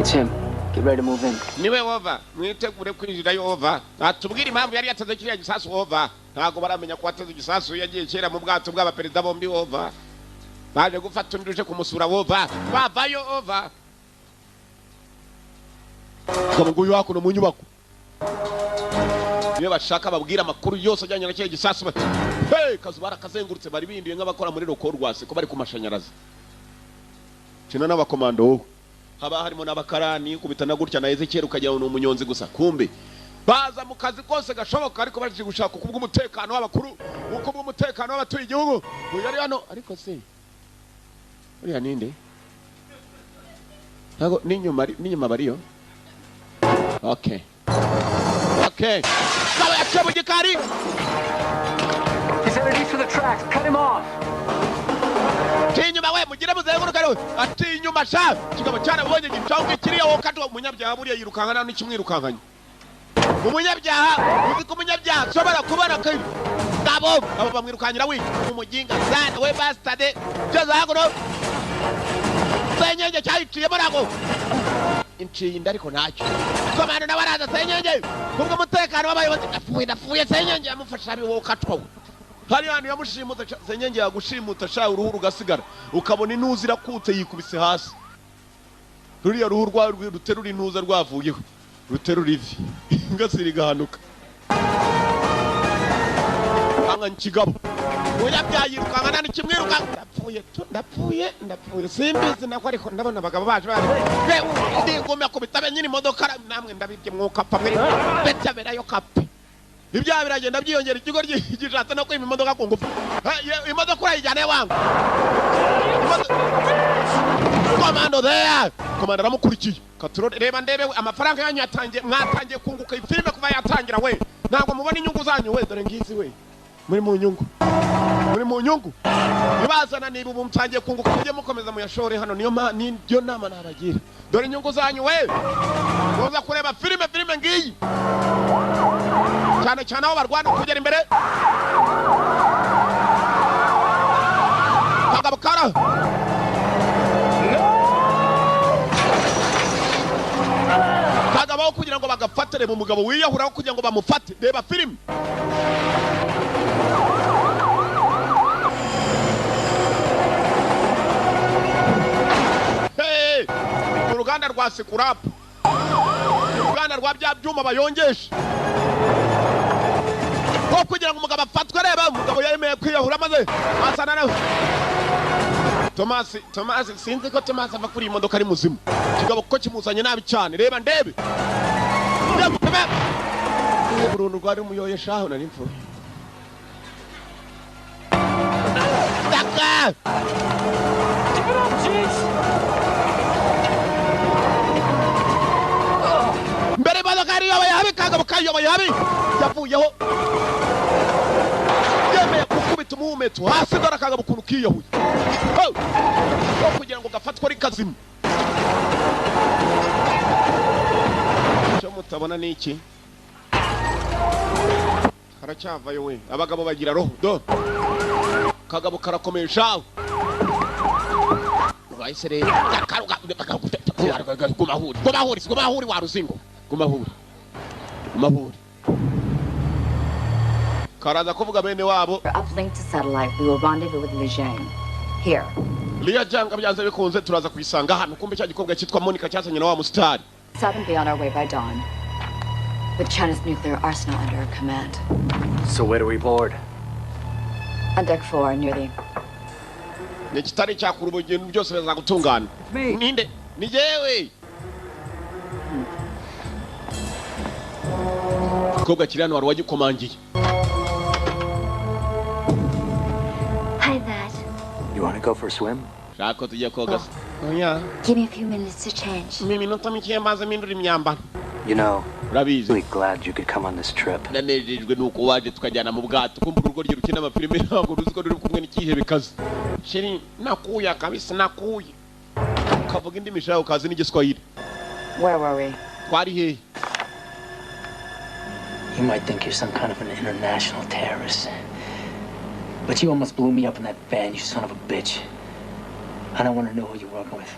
It's him. Get ready to move in. Niwe, over. Mwitegure kwinjirayo, over. Atubwire impamvu yari yateze kiriya gisasu, over. Ntabwo baramenya ko wateze igisasu yagiye kera mu bwato bw'abaperezida bombi, over. Baje gufata undi uje kumusura, over. Bavayo, over. Kaba nguyu hakuno mu nyubako niyo bashaka babwira amakuru yose ajyanye na kiriya gisasu. Hey, kazu barakazengurutse, bari bindiye nk'abakora muri roko rwase ko bari ku mashanyarazi kina n'abakomando. Wowe haba harimo n'abakarani kubitana gutya na Ezekiel ukagira ngo ni umunyonzi gusa, kumbe baza mu kazi kose gashoboka, ariko baje gushaka kubw'umutekano w'abakuru, uko bw'umutekano w'abatuye igihugu. Uyu ari hano, ariko se uriya ninde? Ntago n'inyuma, n'inyuma bariyo. Okay. Kaba yaciye mu gikari. He's headed east for the tracks. Cut him off. Ati inyuma we, mugire muzenguruka we. Ati inyuma sha. Kigabo cyarabonye gicaho kiriya wowe katwa umunyabyaha buriya yirukanka nta n'ikimwirukankanye. Umunyabyaha, uzi ko umunyabyaha ashobora kubona ko ngabo abo bamwirukanyira we umuginga sana we bastard byose hakuno. Senyenge cyayiciyemo ntabwo inciye inda, ariko ntacyo. Komando nawe araza. Senyenge kubwo umutekano w'abayobozi. Ndapfuye, ndapfuye. Senyenge yamufasha abi wowe katwa we. Hari hantu yamushimuta. Senyenge yagushimuta sha, uruhu rugasigara ukabona intuza irakutse yikubise hasi. Ruriya ruhu rwawe ruterura intuza rwavuyeho, ruterura ivi, ingasire igahanuka. Hanga kigabo umunyabyaha yirukanka nta n'ikimwirukanka. Ndapfuye tu, ndapfuye, ndapfuye. Simbizi nako, ariko ndabona abagabo baje bari ndigumya kubita nyine imodoka. Namwe ndabibye mwuka pfa mwe betaberayo kape. Ibyaha biragenda byiyongera. Ikigo gishatse no kwima imodoka ku ngufu. Imodoka urayijyana wangu. Komando there, komando aramukurikiye. Katurore, reba ndebe amafaranga yanyu yatangiye, mwatangiye kunguka. Iyi filime kuva yatangira we ntabwo mubona inyungu zanyu we. Dore ngizi we, muri mu nyungu, muri mu nyungu ibazana. Niba ubu mutangiye kunguka, mujye mukomeza muyashore hano. Niyo niyo nama nabagira. Dore inyungu zanyu we, muza kureba filime. Filime ngiyi cyane cyane aho barwana kugera imbere. Kagabo kara kagabo kugira ngo bagafate. Reba umugabo wiyahuraho kugira ngo bamufate. Reba filime. Hey! Uruganda rwa sikurapu, uruganda rwa bya byuma bayongesha ko kugira ngo umugabo afatwe. Reba umugabo yemeye kwiyahura maze asana nawe Thomas. Thomas, sinzi ko Thomas ava kuri iyi modoka ari muzima. Kigabo kuko kimuzanye nabi cyane. Reba ndebe. Reba uruntu rwari umuyoye shaho, nari mfuye. Taka! Give it up, Jeez! Mbere imodoka yari iyoboye habi, kagabo kayoboye habi yavuyeho yemeye gukubita umuhumetso hasi. Dore akagabo ukuntu kiyahuye. Oh! Ko kugira ngo gafatwe ari kazima. Icyo mutabona ni iki? Karacyavayo we. Abagabo bagira roho. Do kagabo karakomeye shawe. Bahise rero gumahuri, gumahuri, gumahuri wa ruzingo, gumahuri, gumahuri. Karaza kuvuga bene wabo. Uplink to satellite. We will rendezvous with Lijiang. Here. Liya Janga byanze bikunze turaza kuyisanga hano. Kumbe cya gikobwa cyitwa Monica cyazanye na wa musitari. Stop and be on our way by dawn. With China's nuclear arsenal under our command. So where do we board? On deck 4, near the Ni kitari cyakura ubugeni byose bizagutungana. Ninde? Ni jewe. Gikobwa kiri hano wari wagikomangiye. Hi, Dad. You want to go for a swim? Shaka ko tujya koga se? Oya. Give me a few minutes to change. Mu minota mike maze mpindura imyambaro. You know, Urabizi, really glad you could come on this trip. Nanejejwe nuko waje tukajyana mu bwato. Kumva urugo rye rukina amafilime ntabwo ruzi ko ruri kumwe n'ikihebe kazi. Chérie, nakuya kabisa, nakuye. Ukavuga indimi shawe, ukazi n'igiswahili. Where were we? Twari hehe? You might think you're some kind of an international terrorist. But you almost blew me up in that van, you son of a bitch. I don't want to know who you're working with.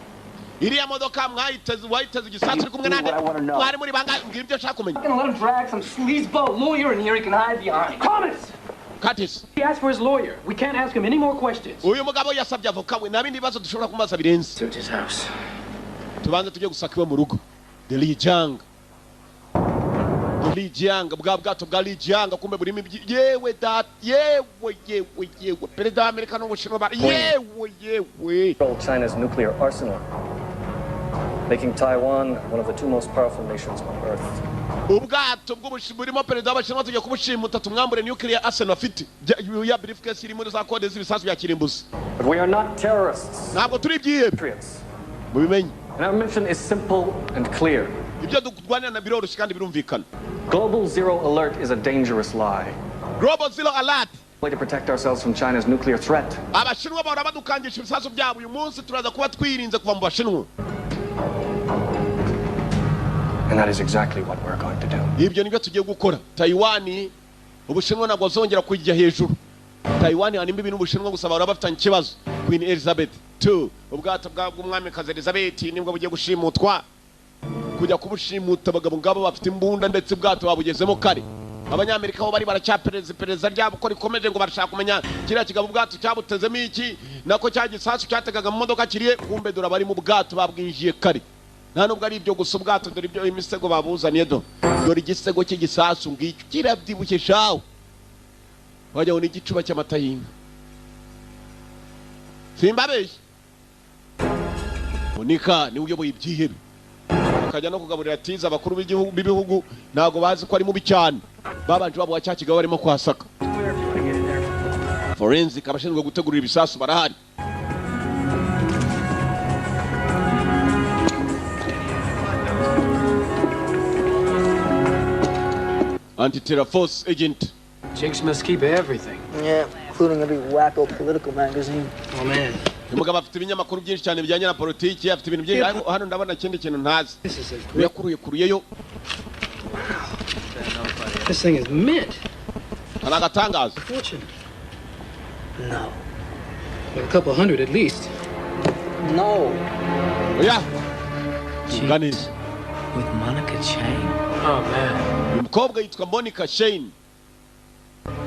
Iriya modoka mwayiteze, wayiteze igisasu uri kumwe nande? Mwari muri bangahe? Mbwira ibyo nshaka kumenya. I'm gonna let him drag some sleazeball lawyer in here he can hide behind. Thomas! Curtis. He asked for his lawyer. We can't ask him any more questions. Uyu mugabo yasabye avoka we, nta bindi bibazo dushobora kumubaza birenze. Search his house. Tubanze tujye gusaka iwe mu rugo. The Li Jiang, The Li Jiang, bwa bwato bwa Li Jiang kumbe burimo yewe dat, yewe, yewe, yewe, perezida wa Amerika n'Ubushinwa yewe, yewe. Control China's nuclear arsenal, making Taiwan one of the two most powerful nations on earth. Ubwato burimo perezida w'Abashinwa tugiye kubushimuta, tumwambure nuclear arsenal afite ya briefcase iri muri za kode z'ibisasu bya kirimbuzi. But we are not terrorists. Ntabwo turi ibyihebe. Patriots. Mubimenye. And our mission is simple and clear. Ibyo durwanira na biroroshye kandi birumvikana. Global Zero Alert is a dangerous lie. Global Zero Alert. Way to protect ourselves from China's nuclear threat. Abashinwa bahora badukangisha ibisasu byabo, uyu munsi turaza kuba twirinze kuva mu Bashinwa. And that is exactly what we're going to do. Ibyo nibyo tugiye gukora. Taiwan, Ubushinwa ntabwo bazongera kujya hejuru. Taiwan hari imbibi n'Ubushinwa gusa, bahora bafitanye ikibazo. Queen Elizabeth II, ubwato bw'umwamikazi Elizabeth nibwo bugiye gushimutwa. Kujya kubushimuta abagabo ngabo bafite imbunda, ndetse ubwato babugezemo kare. Abanyamerika bo bari baracyapereza iperereza ryabo ko rikomeje, ngo barashaka kumenya kiriya kigabo ubwato cyabutezemo iki, nako cya gisasu cyategaga mu modoka kiriye. Kumbe dore abari mu bwato babwinjiye kare. Nta nubwo ari ibyo gusa, ubwato dore ibyo imisego babuzaniye, do dore igisego cy'igisasu ngicyo kirabyibushye shawe, wajya ngo ni igicuba cy'amata y'inka. Simbabeshye, Monica niwe uyoboye ibyihebe, akajya no kugaburira tiza abakuru b'ibihugu. Ntabwo bazi ko ari mubi cyane, babanje babuha cya kigabo barimo kwasaka. Forensic, abashinzwe gutegura ibisasu barahari. Anti-terror force agent. Jinx must keep everything. Yeah, including every wacko political magazine. Oh man. Uyu mugabo afite ibinyamakuru byinshi cyane bijyanye na politiki, afite ibintu byinshi, ariko hano ndabona ikindi kintu ntazi. This is a great. Yakuruye kuruyeyo. This thing is mint. Hari agatangaza. Fortune. No. Like a couple hundred at least. No. Oya. Vuga neza. With Monica Chang? Oh man. Uyu mukobwa yitwa Monica Shane,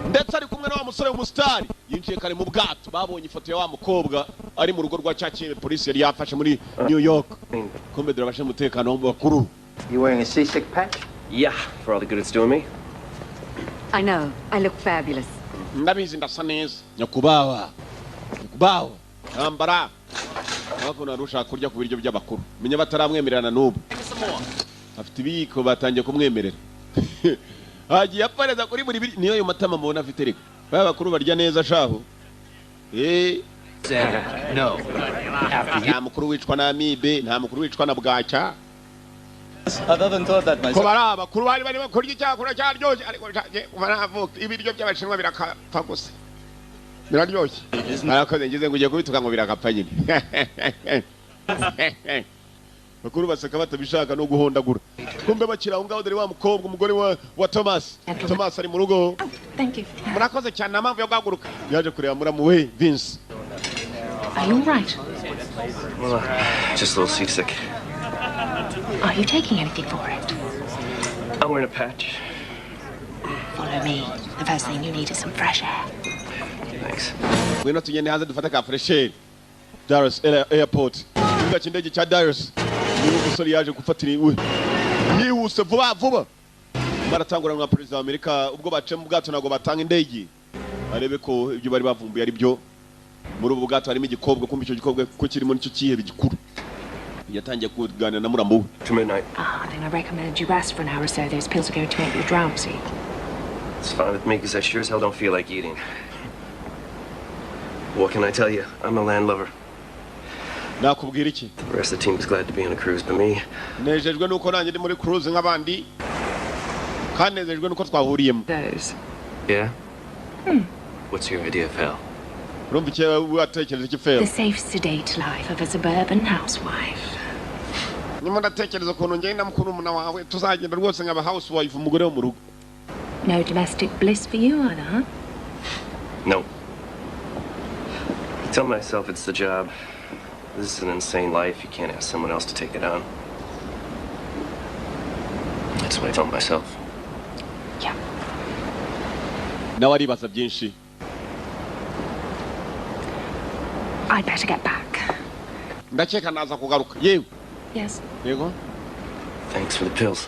ndetse ari kumwe na wa musore w'umusitari yinjiye kare mu bwato. Babonye ifoto ya wa mukobwa ari mu rugo rwa cyakiye polisi yari yafashe muri New York. Kumbe dore abashinzwe umutekano wo mu bakuru. You wearing a seasick patch? Yeah, for all the good it's doing me. I know. I look fabulous. Ndabizi ndasa neza, nyakubahwa, nyakubahwa. Ambara hakuno hari ushaka kurya ku biryo by'abakuru, menya bataramwemerera n'ubu. Afite ibiyiko, batangiye kumwemerera, hagiye apareza kuri buri biryo. Niyo ayo matama mubona afite, reka baya bakuru barya neza shaho. Eh. Said no. After you. Nta mukuru wicwa n'amibe, nta mukuru wicwa na bwacya. I've often thought that Ko myself. bari abakuru bari barimo kurya icyakura cyaryoshye, ariko kuva navuka ibiryo by'Abashinwa birakapfa gusa, biraryoshye. Barakoze, ngize ngo ugiye kubituka ngo birakapfa nyine. Bakuru baseka batabishaka no guhondagura. Kumbe bakiri aho ngaho, dore wa mukobwa, umugore wa Thomas. Thomas ari mu rugo. Thank you. Murakoze cyane, nta mpamvu yo guhaguruka. Yaje kureba muramu we Vince. Are you all right? Well, just a little seasick. Are you taking anything for it? I'm wearing a patch. Follow me. The first thing you need is some fresh air. Thanks. Ngwino tugende hanze dufate ka fresh air. Dallas Airport, ikibuga cy'indege cya Dallas, niho umusore yaje gufatira iwe yihuse vuba vuba. Baratangura na perezida wa Amerika ubwo baciye mu bwato, ntabwo batanga indege, arebe ko ibyo bari bavumbuye ari byo. Muri ubu bwato harimo igikobwa, kumva icyo gikobwa ko kirimo nicyo cyihebe gikuru. Yatangiye kuganira na muramu we. To midnight. Ah, then I recommend you rest for an hour or so. Those pills are going to make you drowsy. It's fine with me because I sure as hell don't feel like eating. What can I tell you? I'm a landlubber. Nakubwira iki? The rest of the team is glad to be on a cruise, but me, Nejejwe nuko nanjye ndi muri cruise nk'abandi, kandi nejejwe nuko twahuriyemo. Those. Yeah? What's your idea of hell? Urumva icyo watekereje iki? The safe, sedate life of a suburban housewife. Nyuma ndatekereza ukuntu ngenda mukuru wawe tuzagenda rwose nkaba housewife, umugore wo mu rugo. No domestic bliss for you either, huh? No. I tell myself it's the job. This is an insane life. You can't ask someone else to take it on. That's what I tell myself. Yeah. Nawe aribaza byinshi. I'd better get back. Ndakeka naza kugaruka yewe. Yes. Yego. Thanks for the pills.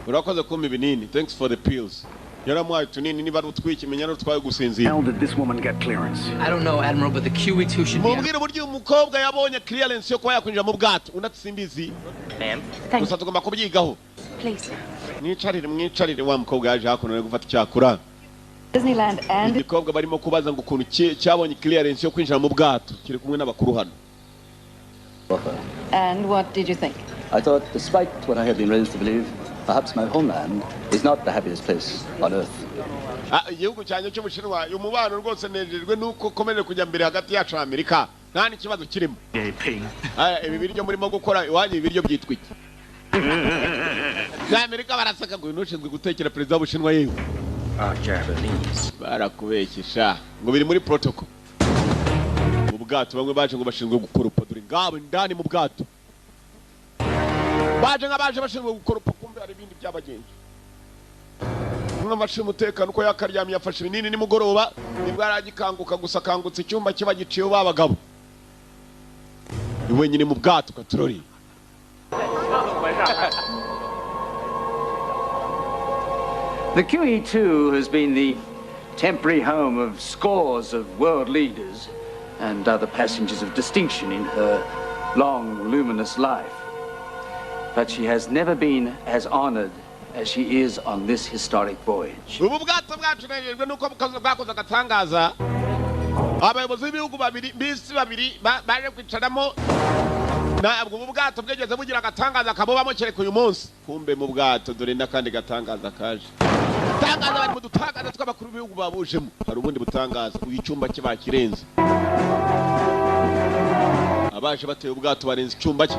Urakoze kumpa ibinini. Thanks for the pills. Yaramuhaye utunini, niba ari utwiki menya n'utwaye gusinzira. How did this woman get clearance? I don't know, Admiral, but the QE2 should be. Mubwire uburyo uyu mukobwa yabonye clearance yo kuba yakwinjira mu bwato. Undi ati simbizi. Ma'am? Gusa tugomba kubyigaho. Please. Mwicarire, mwicarire. Wa mukobwa yaje hakuno ari gufata icyakura. Disneyland and Igikobwa barimo kubaza ngo ukuntu cyabonye clearance yo kwinjira mu bwato, kiri kumwe n'abakuru hano. And what did you think? I thought, despite what I have been raised to believe, perhaps my homeland is not the happiest place on earth. Ah, igihugu cyanjye cy'Ubushinwa, umubano rwose nejejwe nuko ukomeje kujya mbere hagati yacu na Amerika, nta n'ikibazo kirimo. Aya, ibi biryo murimo gukora iwanyu, ibi biryo byitwa iki? Na Amerika barasaka ngo uyu nushinzwe gutekera perezida w'Ubushinwa yewe. Japanese. Barakubeshyesha ngo biri muri protocol. Mu bwato bamwe baje ngo bashinzwe gukoropa, dore ngabo indani mu bwato baje nk'abaje bashinzwe gukoropa, kumbe hari ibindi byabagenje. Umwe abashinzwe umutekano uko yakaryamye yafashe ibinini nimugoroba, nibwo yaragikanguka gusa akangutse icyumba kiba giciyeho babagabo, ni wenyine mu bwato katurori. The QE2 has been the temporary home of scores of world leaders and other passengers of distinction in her long, luminous life. But she has never been as honored as she is on this historic voyage. Ubu bwato bwacu nejejwe nuko bwakoze agatangaza. Abayobozi b'ibihugu babiri b'isi babiri baje kwicaramo, ntabwo ubu bwato bwigeze bugira agatangaza kabubamo kereka uyu munsi. Kumbe mu bwato dore n'akandi gatangaza kaje. Tangaza bari mu dutangaza tw'abakuru b'ibihugu babujemo. Hari ubundi butangaza, uyu icyumba cye bakirenze. Abaje bateye ubwato barenze icyumba cye.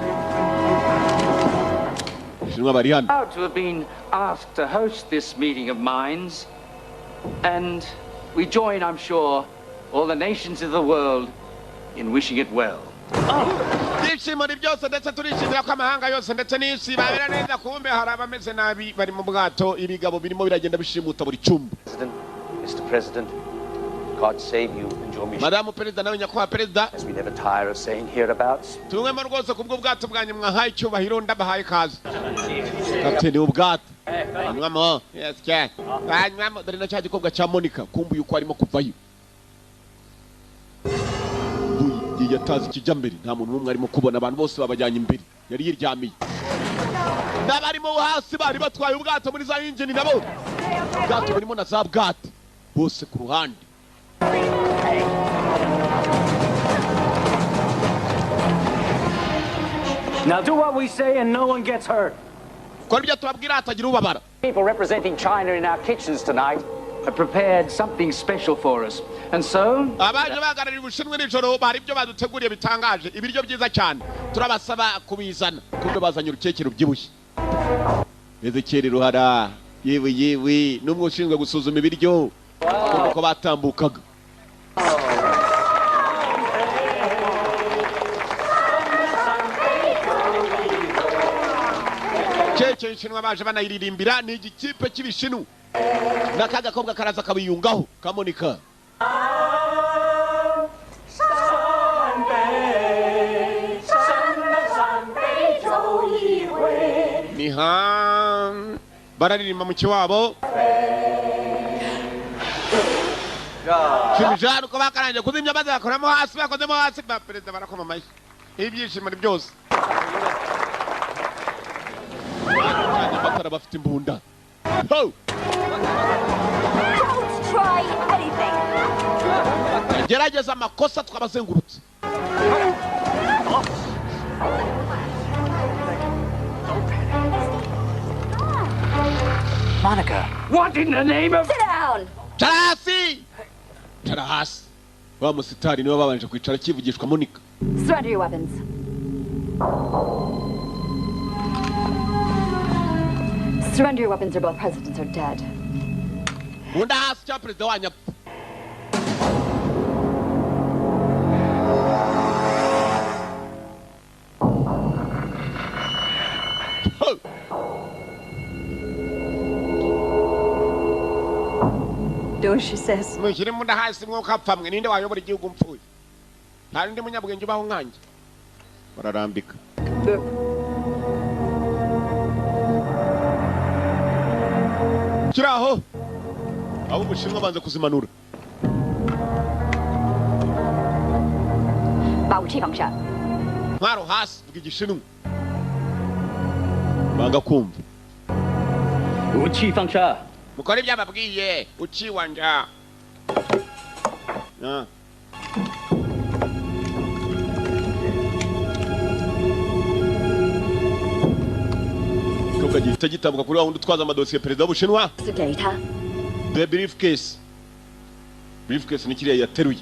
Shinwa bari hano. Proud to have been asked to host this meeting of minds, and we join, I'm sure, all the nations of the world in wishing it well. Ibyishimo ni byose, ndetse turishimira ko amahanga yose ndetse n'isi babera neza. Kumbe hari abameze nabi bari mu bwato, ibigabo birimo biragenda bishimuta buri cyumba. President, Mr. President, God save you and your mission. Madamu Perezida nawe nyakubahwa Perezida, As we never tire of saying hereabouts. Tumwemo rwose kubwo bwato bwanyu mwahaye icyubahiro, ndabahaye ikaze. Kapiteni w'ubwato anywamo, yes cya anywamo. Dore na cya gikobwa cya Monica, kumbe uko arimo kuvayo yatazi ikijya mbere, nta muntu n'umwe arimo kubona, abantu bose babajyanye imbere, yari yiryamiye. N'abarimo hasi bari batwaye ubwato muri za injini, nabo ubwato burimo na za bwato bose ku ruhande. Now do what we say and no one gets hurt. Kora ibyo tubabwira hatagira ubabara. People representing China in our kitchens tonight have prepared something special for us. And so abaje bahagarariye Ubushinwa nijoro bari ibyo baduteguriye bitangaje, ibiryo byiza cyane, turabasaba kubizana. Kumbe bazanye urukeke rubyibushye. Ezekiel Ruhara, yewe yewe, n'umwe ushinzwe gusuzuma ibiryo, kumbe ko batambukaga. Keke y'Ishinwa baje banayiririmbira, ni igikipe cy'Ibishinu. N'aka gakobwa karaza kabiyungaho kamonika. Niha bararirimba mu kiwabo. Shimijana uko bakaranje kuzimya maze bakoramo hasi, bakozemo hasi, ba perezida barakoma amashyi. Ibyishimo ni byose. Amatara bafite imbunda. Ho! Don't try anything. Gerageza amakosa twabazengurutse. Monica, what in the name of... Sit down. Tarasi! Tarasi. Wa musitari niwe babanje kwicara kivugishwa Monica. Surrender your weapons. Surrender your weapons or both presidents are dead. Unda hasi cya perezida wanyu apfa. Do as she says. Mushyire imbunda hasi mwuka apfa mwe, ninde wayobora igihugu mpfuye? Nta n'undi munyabwenge ubaho nkanjye. Bararambika. Kiri aho abo Ubushinwa banze kuzimanura. 把武器放下。 Ntwaro hasi, vuga Igishinwa. Banga kumva. 武器放下。 Mukore ibyo ababwiye, uciwanja. Ah. Igikorwa gihita gitambuka kuri wa wundi utwaza amadosiye, perezida w'Ubushinwa. 是给他。 The briefcase. Briefcase ni kiriya yateruye.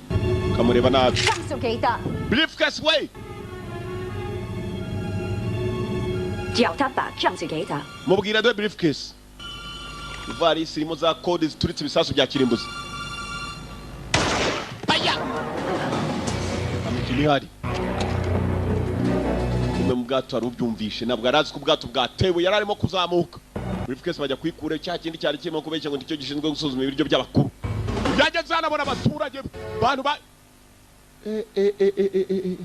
Kamureba nabi. 上手给他。 Briefcase we! 叫他把枪子给他。 Mubwira the briefcase. Ivarisi irimo za kode zituritse ibisasu bya kirimbuzi. Aya! Amikini ihari. Umwe mu bwato wari ubyumvishe, ntabwo yari azi ko ubwato bwatewe, yari arimo kuzamuka. Briefcase bajya kuyikura cya kindi cyari kirimo kubeshya ngo nicyo gishinzwe gusuzuma ibiryo by'abakuru. Byageze hano abona abaturage bantu ba eh eh eh eh eh eh.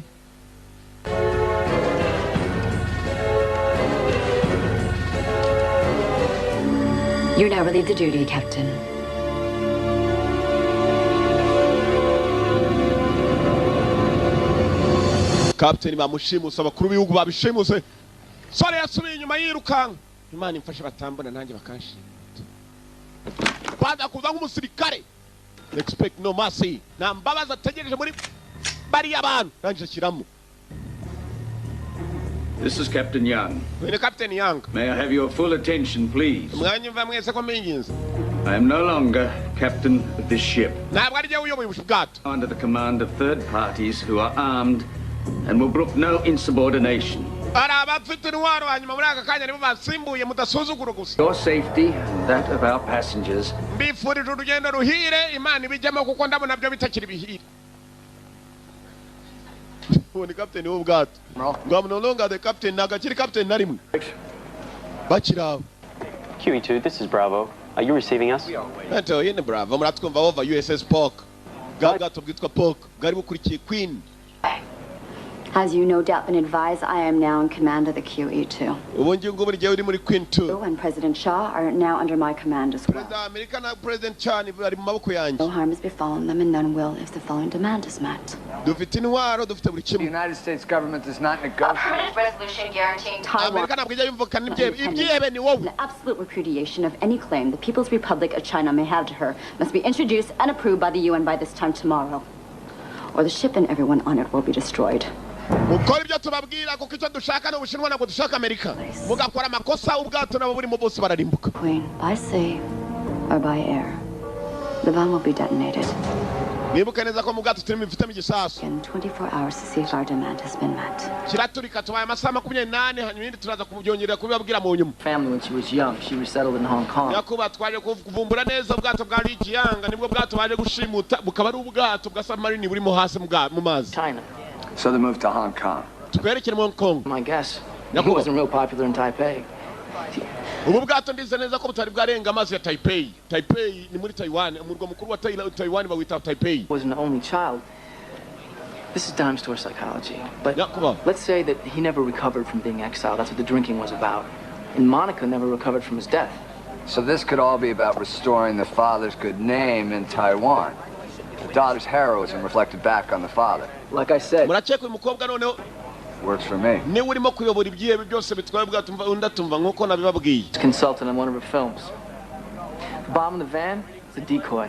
You're now relieved of duty, Captain. Captain bamushimuse, abakuru b'ibihugu babishimuse. Sore yasubiye inyuma yirukanka. Imana imfashe batambona nanjye bakanshimuta. Baza kuza nk'umusirikare. Expect no mercy. Nta mbabazi ategereje muri bariya bantu. Rangije ashyiramo. This is Captain Young. Uyu ni Captain Young. May I have your full attention, please? Mwanyumva mwese ko mbinginze. I am no longer captain of this ship. Ntabwo ari jyewe uyoboye ubu bwato. Under the command of third parties who are armed and will brook no insubordination. Hari abafite intwaro, hanyuma muri aka kanya nibo basimbuye, mudasuzugura gusa. Your safety and that of our passengers Mbifurije urugendo ruhire, Imana ibijyemo kuko ndabona byo bitakiri bihire. Uwo ni captain w'ubwato. Ngo I'm no longer the captain, ntabwo akiri captain na rimwe. Bakiri aho. QE2, this is Bravo. Are you receiving us? Ntacyo yine Bravo, muratwumva over USS Pork. Bwa bwato bwitwa Pork bwari bukurikiye Queen. As you no doubt been advised, I am now in command of the QE2. Ubu ngingo buri gihe uri muri Queen 2. You and President Shaw are now under my command as well. Perezida wa Amerika na President Chan bari mu maboko yanjye. No harm has befallen them, and none will if the following demand is met. Dufite intwaro, dufite buri The kimwe. United States government does not negotiate. Permanent resolution guaranteeing Taiwan Amerika ntabwo ijya yumvikana n'ibyihebe, ibyihebe ni wowe. the absolute repudiation of any claim the People's Republic of China may have to her must be introduced and approved by the UN by this time tomorrow, or the ship and everyone on it will be destroyed. Mukora ibyo tubabwira kuko icyo dushaka ni Ubushinwa, ntabwo dushaka Amerika. Mugakora amakosa, ubwato nabo burimo bose bararimbuka. Queen, by sea or by air, the bomb will be detonated Mwibuke neza ko mu bwato turimo bifitemo igisasu. in 24 hours to see if our demand has been met. Kiraturika, tubaye amasaha 24, hanyuma ibindi turaza kubyongerera kubibabwira mu nyuma. Family when she was young, she resettled in Hong Kong. Nyakubahwa, twaje kuvumbura neza ubwato bwa Lijiang, nibwo bwato baje gushimuta, bukaba ari ubwato bwa submarine burimo hasi mu mazi. China. So they moved to Hong Kong. Twerekere mu Hong Kong. My guess, he Nyakubahwa. wasn't real popular in Taipei. Ubu bwato ndize neza ko butari bwarenga amazi ya Taipei. Taipei ni muri Taiwan, umurwa mukuru wa Taiwan bawita Taipei. Wasn't the only child. This is dime store psychology. But Nyakubahwa. let's say that he never recovered from being exiled. That's what the drinking was about. And Monica never recovered from his death. So this could all be about restoring the father's good name in Taiwan. The daughter's heroism reflected back on the father. Like I said, Murakeka uyu mukobwa noneho Works for me. niwe urimo kuyobora ibyihebe byose bitwaye ubwato, undi atumva nk'uko nabibabwiye. Consultant on one of her films. The bomb in the van is a decoy.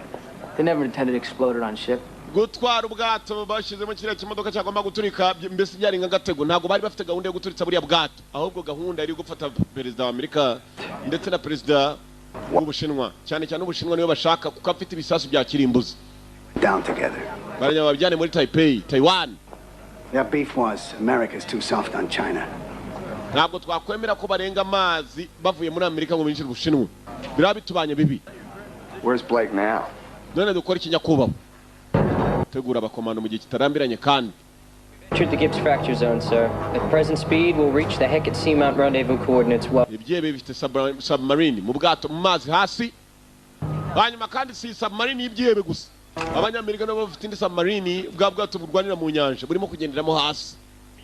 They never intended to explode it on ship. Gutwara ubwato bashyizemo kiriya kimodoka cyagomba guturika, mbese byari nk'agatego, ntabwo bari bafite gahunda yo guturitsa buriya bwato, ahubwo gahunda yari gufata perezida wa Amerika ndetse na perezida w'Ubushinwa, cyane cyane Ubushinwa niwe bashaka kuko afite ibisasu bya kirimbuzi. Down together. Barajya babijyane muri Taipei, Taiwan. Their beef was America's too soft on China. Ntabwo twakwemera ko barenga amazi bavuye muri Amerika ngo binjire Ubushinwa, biraba bitubanye bibi. Where's Blake now? None dukora iki, nyakubahwa? Tegura abakomando mu gihe kitarambiranye kandi. Entered the Gibbs fracture zone, sir. At present speed, we'll reach the Hecate Seamount rendezvous coordinates well. Ibyebe bifite submarine mu bwato mu mazi hasi. Hanyuma kandi si submarine y'ibyihebe gusa, Abanyamerika nabo bafite indi submarine, bwa bwato burwanira mu nyanja burimo kugenderamo hasi.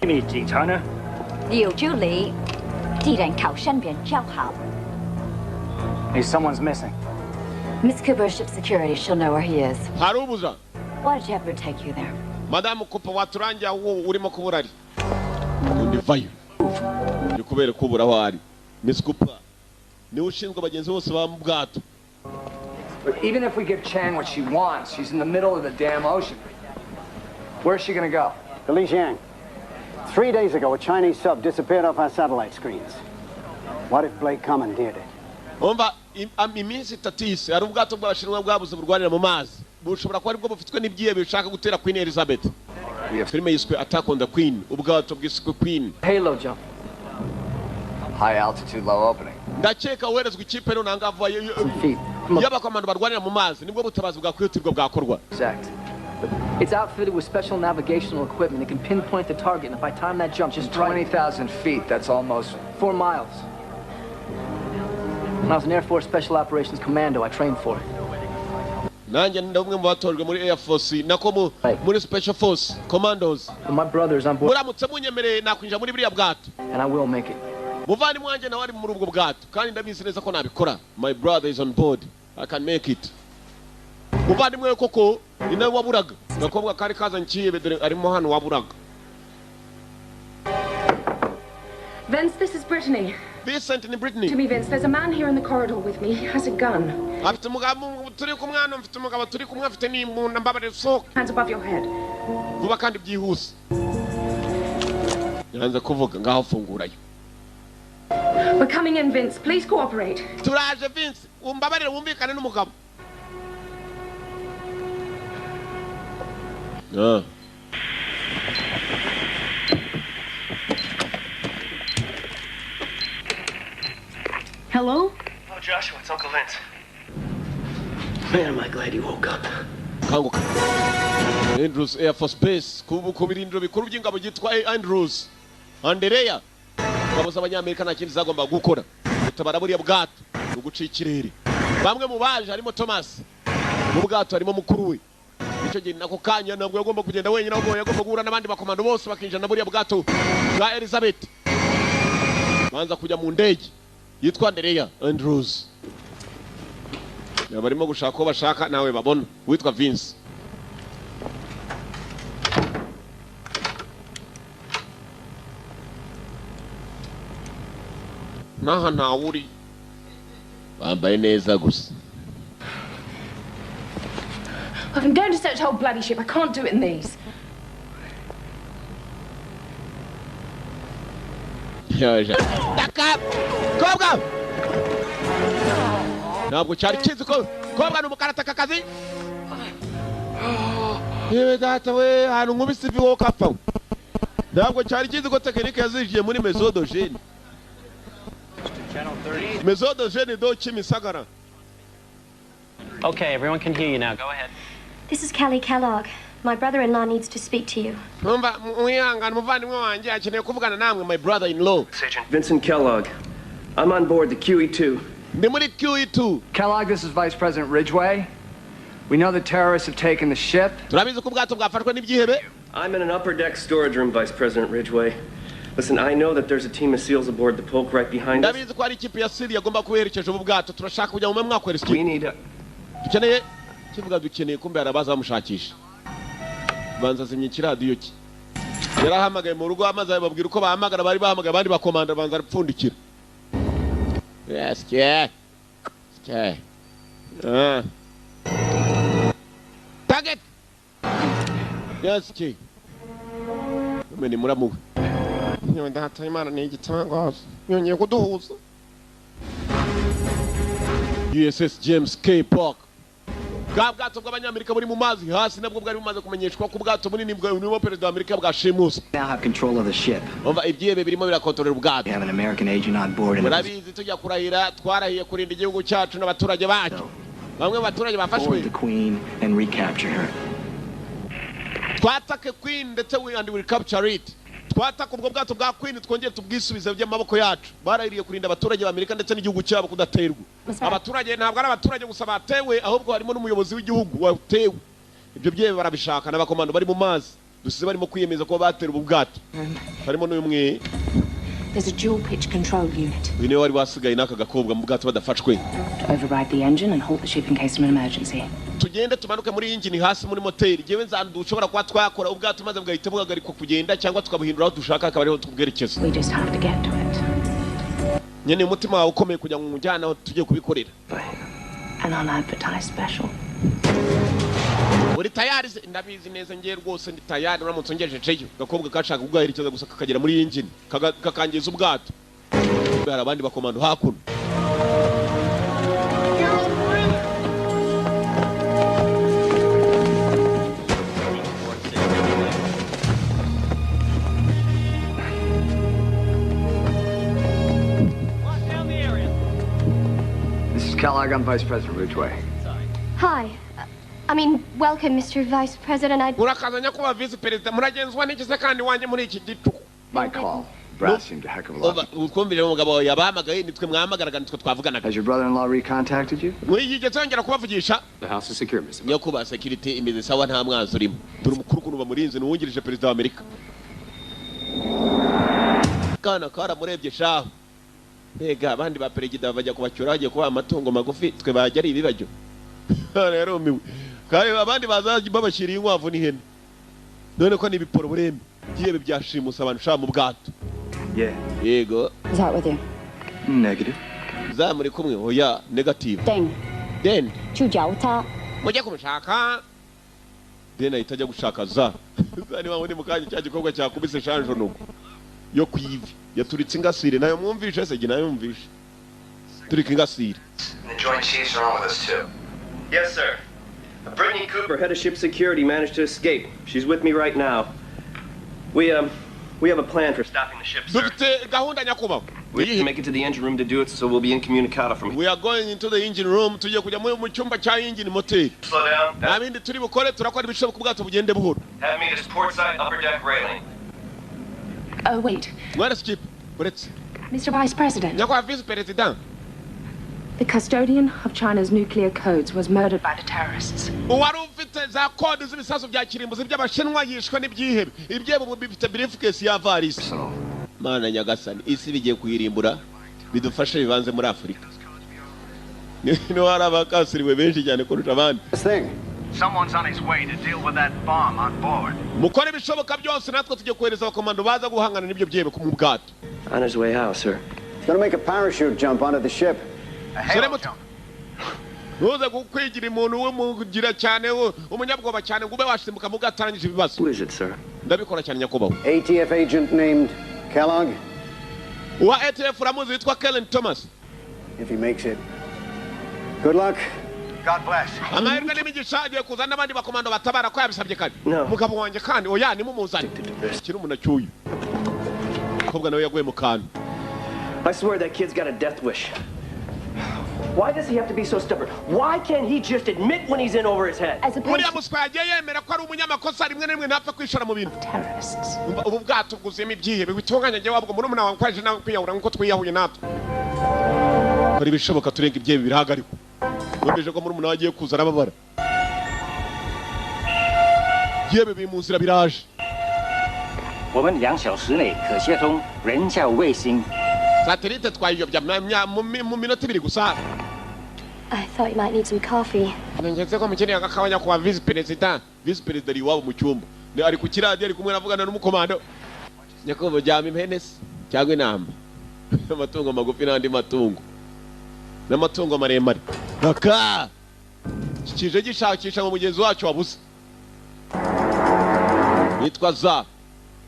警察呢？ 有助理，敌人靠身边较好。 Hey, someone's missing. Miss Cooper, ship security, she'll know where he is. Hari ubuza. Why did you have her take you there? Madamu Cooper, waturangiye aho urimo kubura ari undi. Vayo ni kubera kubura aho ari. Miss Cooper niwe ushinzwe abagenzi bose ba mu bwato. But even if we give Chang what she wants, she's in the middle of the damn ocean. Where's she gonna go? The Lijiang. 3 days ago, a Chinese sub disappeared off our satellite screens. What if Blake commandeered it? Umva, iminsi 3 isi hari ubwato bw'Abashinwa bwabuze burwanira mu mazi, bushobora kuba aribwo bufitwe n'ibyihebe bishaka gutera Queen Elizabeth. Filime yiswe Attack on the Queen, ubwato bwiswe Queen. Halo jump. High altitude, low opening. Ndakeka woherezwa ikipe none ahangaha y'abakomando barwanira mu mazi, nibwo butabazi bwakwihutirwa bwakorwa. Exact. It's outfitted with special navigational equipment. It can pinpoint the target, and if I time that jump just right, 20,000 feet, that's almost 4 miles. When I was an Air Force Special Operations Commando, I trained for it. Nanjye ndi umwe mu batojwe muri Air Force, nako muri Special Force Commandos. But my brother's on board, Muramutse munyemereye nakwinjira muri buriya bwato. and I will make it. Muvandimwe wanjye nawe ari muri ubwo bwato, kandi ndabizi neza ko nabikora. My brother is on board, I can make it. Muvandimwe we koko ni nawe waburaga, agakobwa kari kazanye ikihebe, dore arimo hano waburaga. Vince, this is Brittany. Vincent, ni Brittany. To me, Vince, there's a man here in the corridor with me. He has a gun. Afite umugabo turi kumwe hano, mfite umugabo turi kumwe afite n'imbunda, mbabarira usohoke. Hands above your head. Vuba kandi byihuse. Yanze kuvuga, ngaho fungurayo. We're coming in, Vince. Please cooperate. Turaje, Vince, umbabarire wumvikane n'umugabo. Ah. Hello? Oh, Joshua, it's Uncle Vince. Man, am I glad you woke up. Kanguka. Andrews Air Force Base, ku birindiro bikuru by'ingabo byitwa Andrews Andereya. Ingabo z'Abanyamerika nta kindi zagomba gukora gutabara buriya bwato ni uguca ikirere. Bamwe mu baje harimo Thomas, mu bwato harimo mukuru we. Icyo gihe nako kanya ntabwo yagomba kugenda wenyine, ahubwo yagomba guhura n'abandi bakomando bose bakinjira na buriya bwato bwa Elizabeth. Banza kujya mu ndege yitwa Andereya Andrews. Barimo gushaka uwo bashaka nawe babona witwa Vince. N'aha ntawe uri, bambaye neza gusa. If I'm going to search the whole bloody ship, I can't do it in these. Yaje taka kobwa, ntabwo cyari kizi ko kobwa ni umukaratakazi. Yewe data we, ahantu nkubise ivi wowe ukapfa. Ntabwo cyari kizi ko tekinike yazijiye muri maison de jeunes, maison de jeunes de Kimisagara. Okay, everyone can hear you now. Go ahead. This is Callie Kellogg. My brother-in-law needs to speak to you. Numva mwihangane, umuvandimwe wanjye akeneye kuvugana namwe, my brother in law. Vincent Kellogg. I'm on board the QE2. Ndi muri QE2. Kellogg, this is Vice President Ridgway. We know the terrorists have taken the ship. Turabizi ko ubwato bwafashwe n'ibyihebe. I'm in an upper deck storage room, Vice President Ridgway. Listen, I know that there's a team of SEALs aboard the Polk right behind us. Ndabizi ko hari ikipe ya SEAL yagomba kuba ubu bwato. Turashaka kujya mu mwaka. We need a... Dukeneye kivuga, dukeneye kumbe hari abaza bamushakisha. Banza azimya ikiradiyo cye, yarahamagaye mu rugo amaze bababwira uko bahamagara, bari bahamagaye abandi bakomanda, banza arapfundikira. Yes, yeah. Okay. Ah. Target. Yes, ki. Mene muramu. Yewe data, Imana ni igitangaza. Yongeye kuduhuza. USS James K. Polk. Bwa bwato bw'Abanyamerika buri mu mazi hasi nabwo bwari bumaze kumenyeshwa ko ubwato bunini burimo perezida wa Amerika bwashimuse. Now have control of the ship. Umva, ibyihebe birimo birakontorera ubwato. We have an American agent on board and Murabizi, tujya kurahira twarahiye kurinda igihugu cyacu n'abaturage bacyo. Bamwe mu baturage bafashwe. Board the Queen and recapture her. Twatake Queen ndetse we and will capture it. Twataka ubwo bwato bwa Queen, twongere tubwisubize by'amaboko yacu. Barahiriye kurinda abaturage ba Amerika ndetse n'igihugu cyabo kudaterwa. Abaturage ntabwo ari abaturage gusa batewe, ahubwo harimo n'umuyobozi w'igihugu watewe. Ibyo byebe barabishaka. N'abakomando bari mu mazi dusize barimo kwiyemeza kuba batera ubu bwato, harimo n'uyu mwe. There's a dual pitch control unit Uyu niwe wari wasigaye n'aka gakobwa mu bwato badafashwe. to override the engine and halt the ship in case of an emergency. Tugende tumanuke muri engine hasi muri moteri. Jewe nzandu ushobora kuba twakora ubwato maze bugahita buhagarikwa kugenda, cyangwa tukabuhindura aho dushaka, akaba ariho tubwerekeza. We just have to get to it. Nyene umutima wawe ukomeye kugira ngo umujyane aho tugiye kubikorera. An unadvertised special. Uri tayari se? Ndabizi neza, ngiye rwose, ndi tayari uramutse ungejejeyo. Gakobwa kashaka kugaherekeza gusa kakagera muri engine, kakangiza ubwato. Hari abandi bakomando hakuno. This is Kellogg. I'm Vice President Ridgway. Hi. I mean, welcome, Mr. Vice President. I. Urakaza nyakubahwa visi perezida. Muragenzwa n'iki se kandi wanjye muri iki gicuku? My call. Brass seemed a heck of a lot. Utwumvire, umugabo wawe yabahamagaye, nitwe mwahamagaraga, nitwe twavuganaga. Has your brother-in-law recontacted you? Mwigeze yongera kubavugisha? The house is secure, Mr. Nyakubahwa, security imeze sawa, nta mwanzi urimo. Dore umukuru ukuntu bamurinze, ni uwungirije perezida wa Amerika. Kana karamurebye shaho. Mbega abandi ba perezida bajya kubacyura bagiye kubaha amatungo magufi, twe bajya ari ibibajyo. Yarumiwe kandi abandi baza babashyiriye inkwavu n'ihene, none ko ni ibiporo burembe byihebe byashimusa abantu shaka mu bwato. Yeah. Yego. Is that with you? Negative. Za muri kumwe? Oya, negative. Deng. Den. 去找他。 Mujye kumushaka. Den ahita ajya gushaka za za niba muri mukanya cya gikorwa cyakubise shanjonugo yo ku ivi yaturitse ingasire. Nayo mwumvishe se? Jye nayo mwumvishe turika ingasire. And the Joint Chiefs are on with us, too. Yes, sir. Brittany Cooper, head of ship security, managed to escape. She's with me right now. We have a plan for stopping the ship, sir. Dufite gahunda, nyakubahwa. We have to make it to the engine room to do it, so we'll be incommunicado from here. We are going into the engine room. Tugiye kujya mu cyumba cya engine moteri. Slow down. Nta bindi turi bukore, turakora ibishoboka ubwato bugende buhoro. Have me to port side upper deck railing. Oh, wait. Mwana skip uretse. Mr. Vice President. Nyakubahwa visi perezida. The custodian of China's nuclear codes was murdered by the terrorists. Uwari ufite za kode z'ibisasu bya kirimbuzi by'Abashinwa yishwe n'ibyihebe. Ibyihebe ubu bifite briefcase ya varisi. Mana nyagasani, isi bigiye kuyirimbura. Bidufashe bibanze muri Afurika, niho hari abakasiriwe benshi cyane kurusha abandi. Someone's on his way to deal with that bomb on board. Mukore ibishoboka byose, natwe tugiye kohereza abakomando baza guhangana n'ibyo byihebe ku mu bwato. On his way how, sir? He's gonna make a parachute jump onto the ship. A halo jump. Ntuze kukwigira umuntu w'umugira cyane, umunyabwoba cyane, ngo ube wasimbuka mu bwato arangije ibibazo. Who is it, sir? Ndabikora cyane, nyakubahwa. ATF agent named Kellogg. Uwa ATF uramuzi, witwa Kellen Thomas. If he makes it. Good luck. God bless. Amahirwe n'imigisha. Agiye kuzana n'abandi bakomando batabara ko yabisabye kare. No. Mugabo wanjye kandi oya, nimumuzane. Kiri umuntu acyuye umukobwa nawe yaguye mu kantu. I swear that kid's got a death wish. Why does he have to be so stubborn? Why can't he just admit when he's in over his head? As opposed Uriya muswa yagiye yemera ko ari umunyamakosa rimwe na rimwe, ntapfa kwishora mu bintu. Terrorists. Umva, ubu bwato bwuzuyemo ibyihebe bitunganya. Njye wabwo murumuna wawe kwaje nawe kwiyahura nk'uko twiyahuye natwe. Kora ibishoboka turenga ibyihebe birahagarikwa. Wumvise ko murumuna we agiye kuza arababara. Ibyihebe biri mu nzira biraje. 我们2小时内可接通人造卫星。 Satelite twayiyobya mu minota 2 gusa. I thought you might need some coffee. Ngeze ko mukeneye agakawa, nyakubahwa visi perezida. Visi perezida ari iwabo mu cyumba. Ari ku kiradiyo, ari kumwe avugana n'umukomando. Nyakubahwa, jyama impene se cyangwa intama, amatungo magufi n'andi matungo n'amatungo maremare. Raka kije gishakisha ngo mugenzi wacu wabuze yitwa za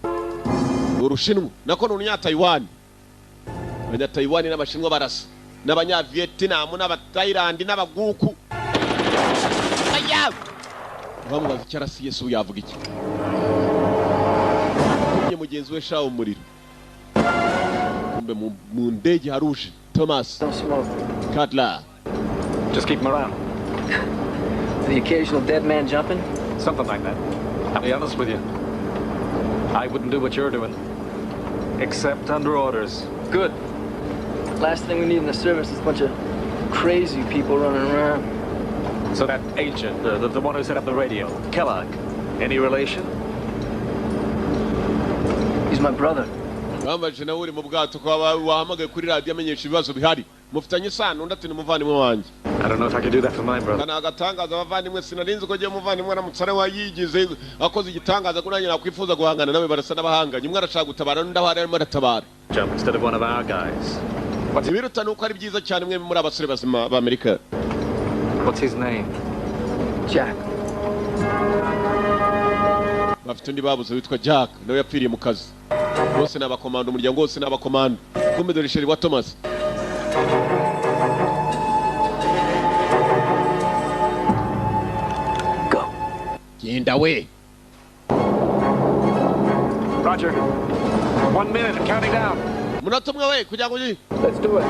ni Urushinwa, nako ni Urunyatayiwani. Abanyatayiwani n'Abashinwa barasa n'Abanyavietinamu n'Abatayilandi n'Abaguku. Aya, bamubaza icyo arasiye se, ubu yavuga iki? Kumye mugenzi we shawo umuriro. Kumbe mu ndege haruje Thomas Cutler. Just keep him around. The occasional dead man jumping? Something like that. I'll be honest with you. I wouldn't do what you're doing. Except under orders. Good. Last thing we need in the service is a bunch of crazy people running around. So that agent, the one who set up the radio, Kellogg, any relation? He's my brother. Bambaje nawe uri mu bwato ko wahamagaye kuri radio amenyesha ibibazo bihari. Mufitanye isano undi ati ni umuvandimwe wanjye. I don't know if I can do that for my brother. Kana agatangaza abavandimwe sinarinzi ko giye umuvandimwe aramutsara wayigize akoze igitangaza ko nanjye nakwifuza guhangana nawe barasa n'abahanganye umwe arashaka gutabara n'undi aho arimo aratabara. Jump instead of one of our guys. Ibiruta nuko ari byiza cyane mwe muri abasore bazima b'Amerika. What's his name? Jack. Bafite undi babuze witwa Jack nawe yapfiriye mu kazi. Bose n'abakomando umuryango wose n'abakomando. Kumbe dore sheri wa Thomas. Go. Genda we. Roger. 1 minute, I'm counting down. Munota umwe we kugira ngo uyi. Let's do it.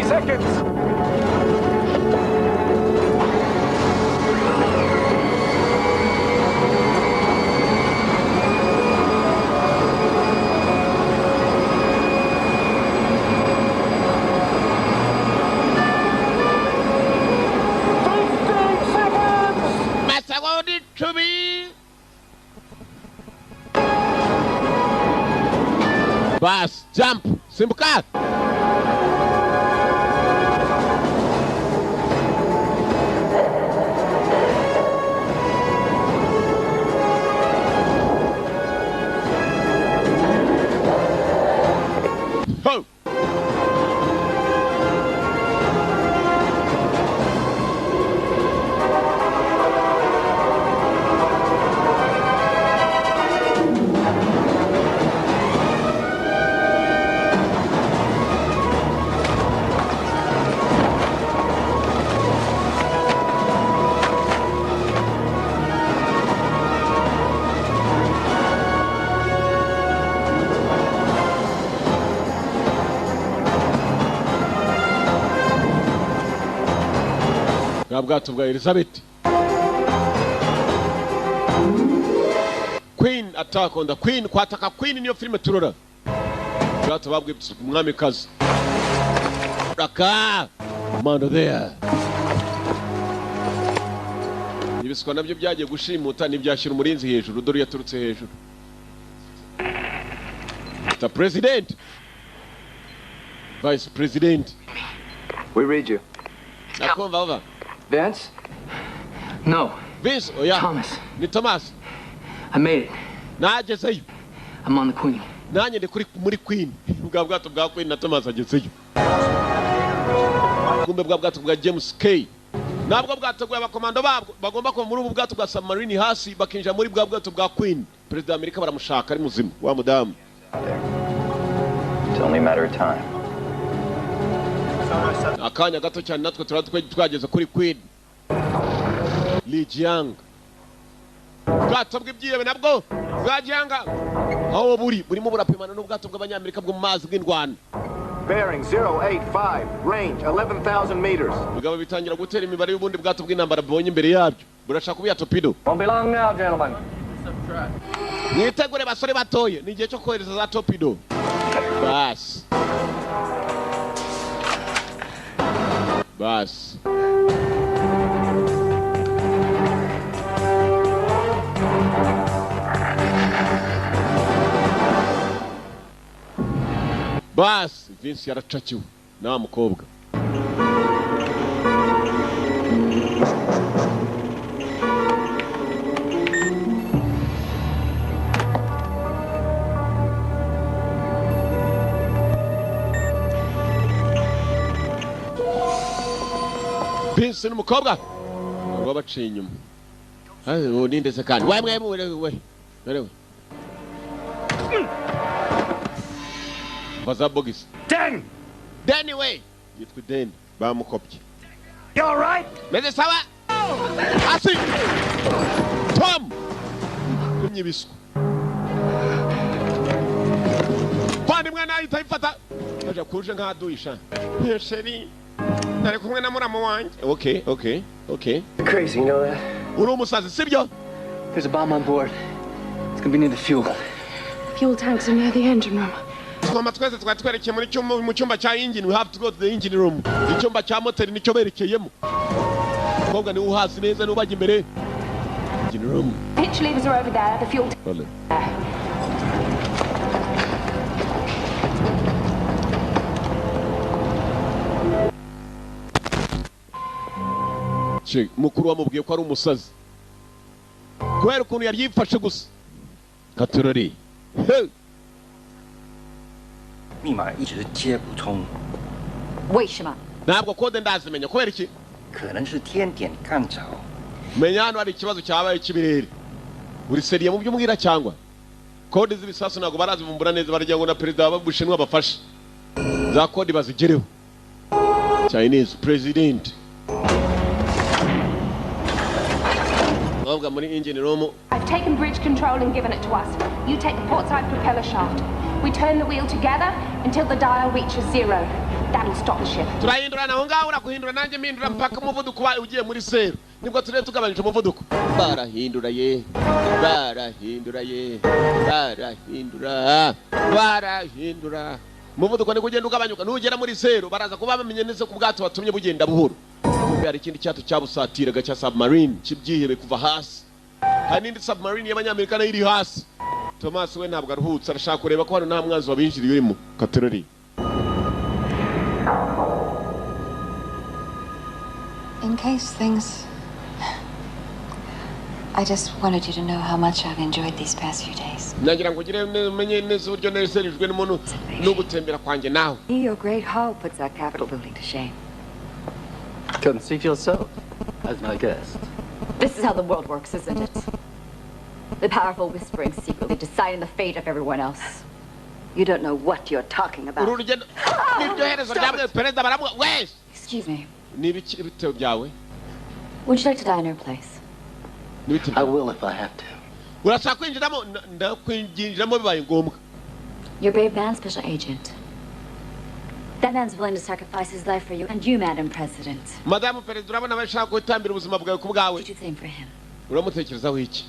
Seconds. Bas, jump, simbuka. Ho! Bwato bwa Elizabeth. Queen attack on the Queen, kwataka Queen niyo filime turora. Bwato babwibutse umwamikazi. Raka commando there. Ibiswa nabyo byagiye gushimuta nibyashyira umurinzi hejuru dore yaturutse hejuru. The president. Vice President. We read you. Nakumva over. Vince? No. Vince, oh yeah. Thomas. Ni Thomas. I made it. Nagezeyo. I'm on the Queen. Nanjye ndi kuri muri Queen. Bwa bwato bwa Queen na Thomas agezeyo. Kumbe bwa bwato bwa James K. Nabwo bwateguye abakomando babwo bagomba kuva muri ubu bwato bwa submarine hasi bakinjira muri bwa bwato bwa Queen. Perezida wa Amerika baramushaka ari muzima wa mudamu. It's only a matter of time. Akanya gato cyane natwe twageze kuri Queen. Li Jiang. Ubwato bw'ibyihebe nabwo bwa Jiang aho buri burimo burapimana n'ubwato bw'abanyamerika bwo mu mazi bw'indwana. Bearing 085, range 11,000 meters. Bugabo bitangira gutera imibare y'ubundi bwato bw'intambara bubonye imbere yabyo. Burashaka kubiya torpedo. Won't be long now, gentlemen. Mwitegure basore batoye, ni igihe cyo kohereza za torpedo. Bas. Bas. Bas, Vince yaracakiwe na mukobwa. Vince n'umukobwa babaciye inyuma. Ayo ninde se kandi? Wewe mwe we. Baza bogisi. Den! Deni we! Yitwa Den. Bamukopye. You all right? Meze sawa? Asi! Tom! Kumye biswa. Bandi mwana ahita ifata. Aja kuje nk'aduyisha. Chérie, nari kumwe na muramu wanjye. Okay. Crazy, you know that? Uri umusazi, sibyo? There's a bomb on board. It's gonna be near the fuel. Fuel tanks are near the engine room. Twama twese twari twerekeye muri cyumba, mu cyumba cya engine. We have to go to the engine room. Icyumba cya moteri nicyo berekeyemo. Mukobwa niwe uhazi neza, niwe ubajya imbere. Engine room. Hitch levers are over there. The fuel Ole. There. Che, mukuru wamubwiye ko ari umusazi kubera ukuntu yari yifashe gusa. Katurori. Hey! 密码一直接不通， 为什么？ Ntabwo kode ndazimenya kubera iki? 可能是天点干扰。 Menya hano hari ikibazo cyabaye cy'ibirere. Uri sérieux mu byo umbwira cyangwa? Kode z'ibisasu ntabwo barazivumbura neza, baragira ngo na perezida w'Ubushinwa bafashe za kode bazigereho. Chinese president. Bavuga muri engine room. I've taken bridge control and given it to us. You take the port side propeller shaft. We turn the wheel together until the dial reaches zero. That'll stop the ship. Turahindurana aho ngaho, uraguhindura nanjye mpindura mpaka umuvuduko ubaye ugiye muri zeru, nibwo turere tugabanyije umuvuduko. Barahindura ye, barahindura ye, barahindura, barahindura. Umuvuduko niko ugenda ugabanyuka, nugera muri zeru baraza kuba bamenye neza ko ubwato batumye bugenda buhoro. Kumbe hari ikindi cyato cyabusatiraga cya submarine kibyihebe kuva hasi. Hari n'indi submarine y'Abanyamerika nayo iri hasi. Thomas we ntabwo aruhutse, arashaka kureba ko hano nta mwanzi wabinjiriye urimo. Katorori. In case things. I just wanted you to know how much I've enjoyed these past few days. Nagira ngo ugire umenye neza uburyo nezerijwe n'umuntu no gutembera kwanjye nawe. Your great hall puts our Capitol building to shame. Conceit yourself as my guest. This is how the world works, isn't it? The powerful whispering secretly, deciding the fate of everyone else. You don't know what you're talking about. Uru rugendo niryo herezo rya perezida baramuha wese. Excuse me. Ni ibiki ibitebo byawe? Would you like to die in her place? I will if I have to. Urashaka kwinjiramo? Ndakwinjiramo bibaye ngombwa. Your brave man, special agent. That man's willing to sacrifice his life for you and you, Madam President. Madamu Perezida, urabona bashaka gutambira ubuzima bwawe ku bwawe. Did you same for him? Uramutekerezaho iki?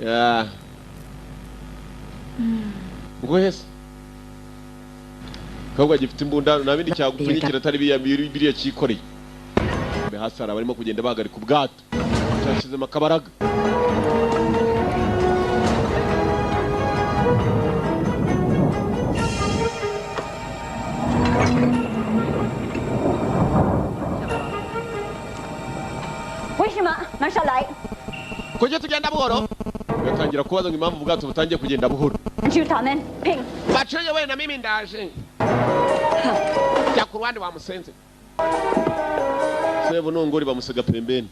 Yeah. Nguhese. Kobwa gifite imbunda nta bindi cyagupfunyikira atari biriya cyikoreye. Hasi hari abarimo kugenda bahagarika ubwato. Cyashyizemo akabaraga. 为什么慢下来？ Kuki tugenda buhoro? Batangira kubaza ngo impamvu ubwato butangiye kugenda buhoro. 去他们拼。 Baciye we na mimi ndaje. Jya ku ruhande wa musenze. Sebu nunguri bamusiga pembeni.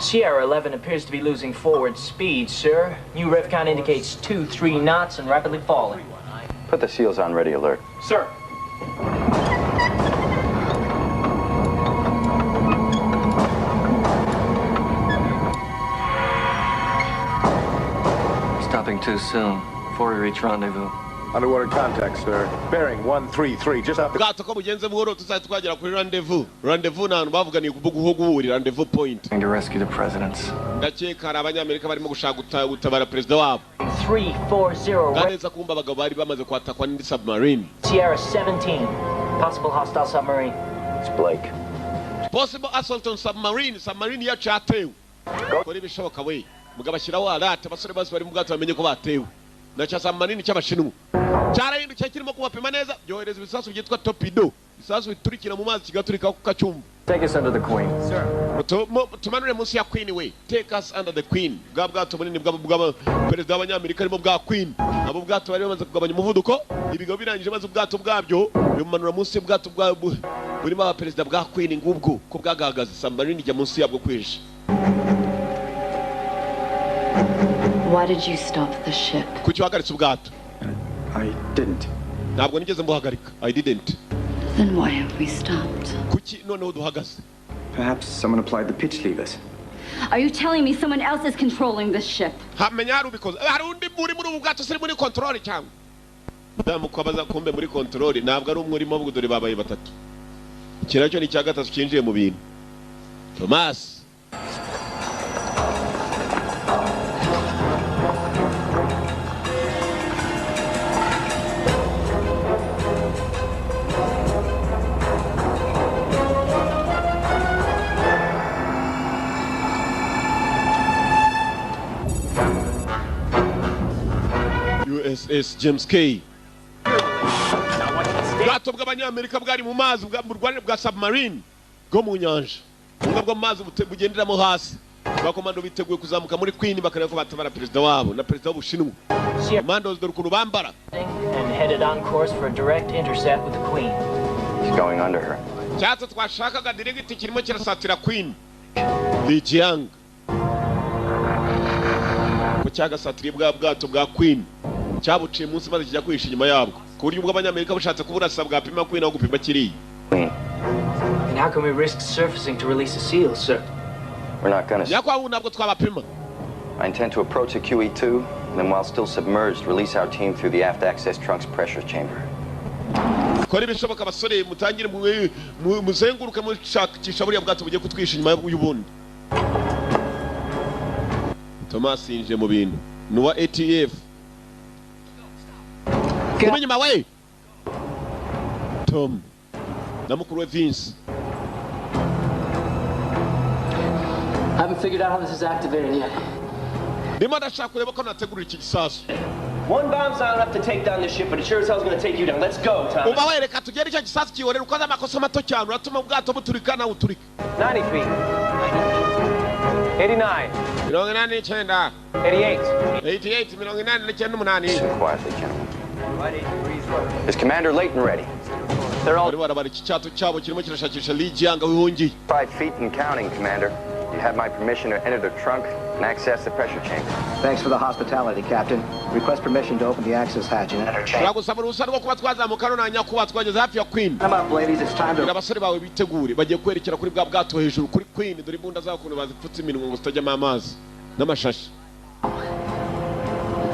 Sierra 11 appears to be losing forward speed, sir. New rev count indicates 2-3 knots and rapidly falling. Put the seals on ready alert. Sir. Stopping too soon, before we reach rendezvous. Underwater contact, sir. Bearing 133, just off the... Ubwato ko bugenze buhoro tuzahita twagera kuri rendezvous. Rendezvous ni ahantu bavuganiye kuvuga guhurira, rendezvous point. To rescue the presidents. Ndakeka hari Abanyamerika barimo gushaka gutabara perezida wabo. 340. Neza kumva abagabo bari bamaze kwatakwa n'indi submarine. Sierra 17. Possible hostile submarine. It's Blake. Possible assault on submarine. Submarine yacu yatewe. Kora ibishoboka we. Mugabo ashyiraho alert, abasore bose bari mu bwato bamenye ko batewe. Na cya submarine cy'Abashinwa cyarahindukiye kirimo kubapima neza, byohereza ibisasu byitwa torpedo, ibisasu biturikira mu mazi kigaturika ku kacyumba. Take us under the Queen. Sir. Tumanure munsi ya Queen we. Take us under the Queen. Bwa bwato bunini bwa perezida w'Abanyamerika arimo bwa Queen. Abo bwato bari bamaze kugabanya umuvuduko, ibigo birangije maze ubwato bwabyo bimanura munsi y'ubwato bwa burimo abaperezida bwa Queen ngubwo ko bwagahagaze. Submarine ijya munsi yabwo kwisha. Why did you stop the ship? Kuki wahagaritse ubwato? I didn't. Ntabwo nigeze mbuhagarika. I didn't. Then why have we stopped? Kuki noneho duhagaze? Perhaps someone applied the pitch levers. Are you telling me someone else is controlling this ship? Hamenya hari ubikoze, hari undi muri ubu bwato siri muri control cyangwa mudamu ko abaza kumbe muri control ntabwo ari umwe urimo, ahubwo dore babaye batatu. Iki nacyo ni icya gatatu cyinjiye mu bintu. Thomas USS James K. Ubwato bw'abanyamerika bwari mu mazi bwa submarine bwo mu nyanja, bumwe bwo mu mazi bugenderamo hasi. Abakomando biteguye kuzamuka muri Queen bakareba ko batabara perezida wabo na perezida w'Ubushinwa. Commandos dore ukuntu bambara. And headed on course for a direct intercept with the Queen. He's going under her. Cyatsi twashakaga dirigiti kirimo kirasatira Queen. Li Jiang. Ko cyagasatiriye bwa bwato bwa Queen. Cyabuciye munsi maze kijya kwihisha inyuma yabwo. Ku buryo ubwo abanyamerika bushatse kuburasa bwapima Queen aho gupima kiriya. And how can we risk surfacing to release the seals, sir? We're not gonna. Nyakwabu ntabwo twabapima. I intend to approach the QE2, and then while still submerged, release our team through the aft access trunk's pressure chamber. Kora ibishoboka abasore mutangire muzenguruke mushakisha buriya bwato bugiye kutwisha inyuma y'ubundi. Thomas yinjiye mu bintu. Ni uwa ATF. Kuma inyuma we! Tom na mukuru we Vince. I haven't figured out how this is activated yet. Ndimo ndashaka kureba ko nategura iki gisasu. One bomb's not enough to take down this ship, but it sure as hell's gonna take you down. Let's go, Thomas. Uba wereka tugere icyo gisasu kihorera ukoze amakosa mato cyane uratuma ubwato buturika nawe uturika. 90 feet. 89. 89. 88. 88, 89, 8. Listen quietly, gentlemen. Is Commander Layton ready? They're all barabara iki cyato cyabo kirimo kirashakisha Li Jiang wihungiye. 5 feet and counting, Commander. You have my permission to enter the trunk and access the pressure chamber. Thanks for the hospitality, Captain. Request permission to open the access hatch and enter chamber. Turagusaba uruhushya rwo kuba twazamuka none nyakuba twageze hafi ya Queen. Come up, ladies. It's time to. Abasore bawe bitegure bagiye kwerekera kuri bwa bwato hejuru kuri Queen. Dore imbunda zabo ukuntu bazipfutse iminwa ngo zitajyamo amazi n'amashashi.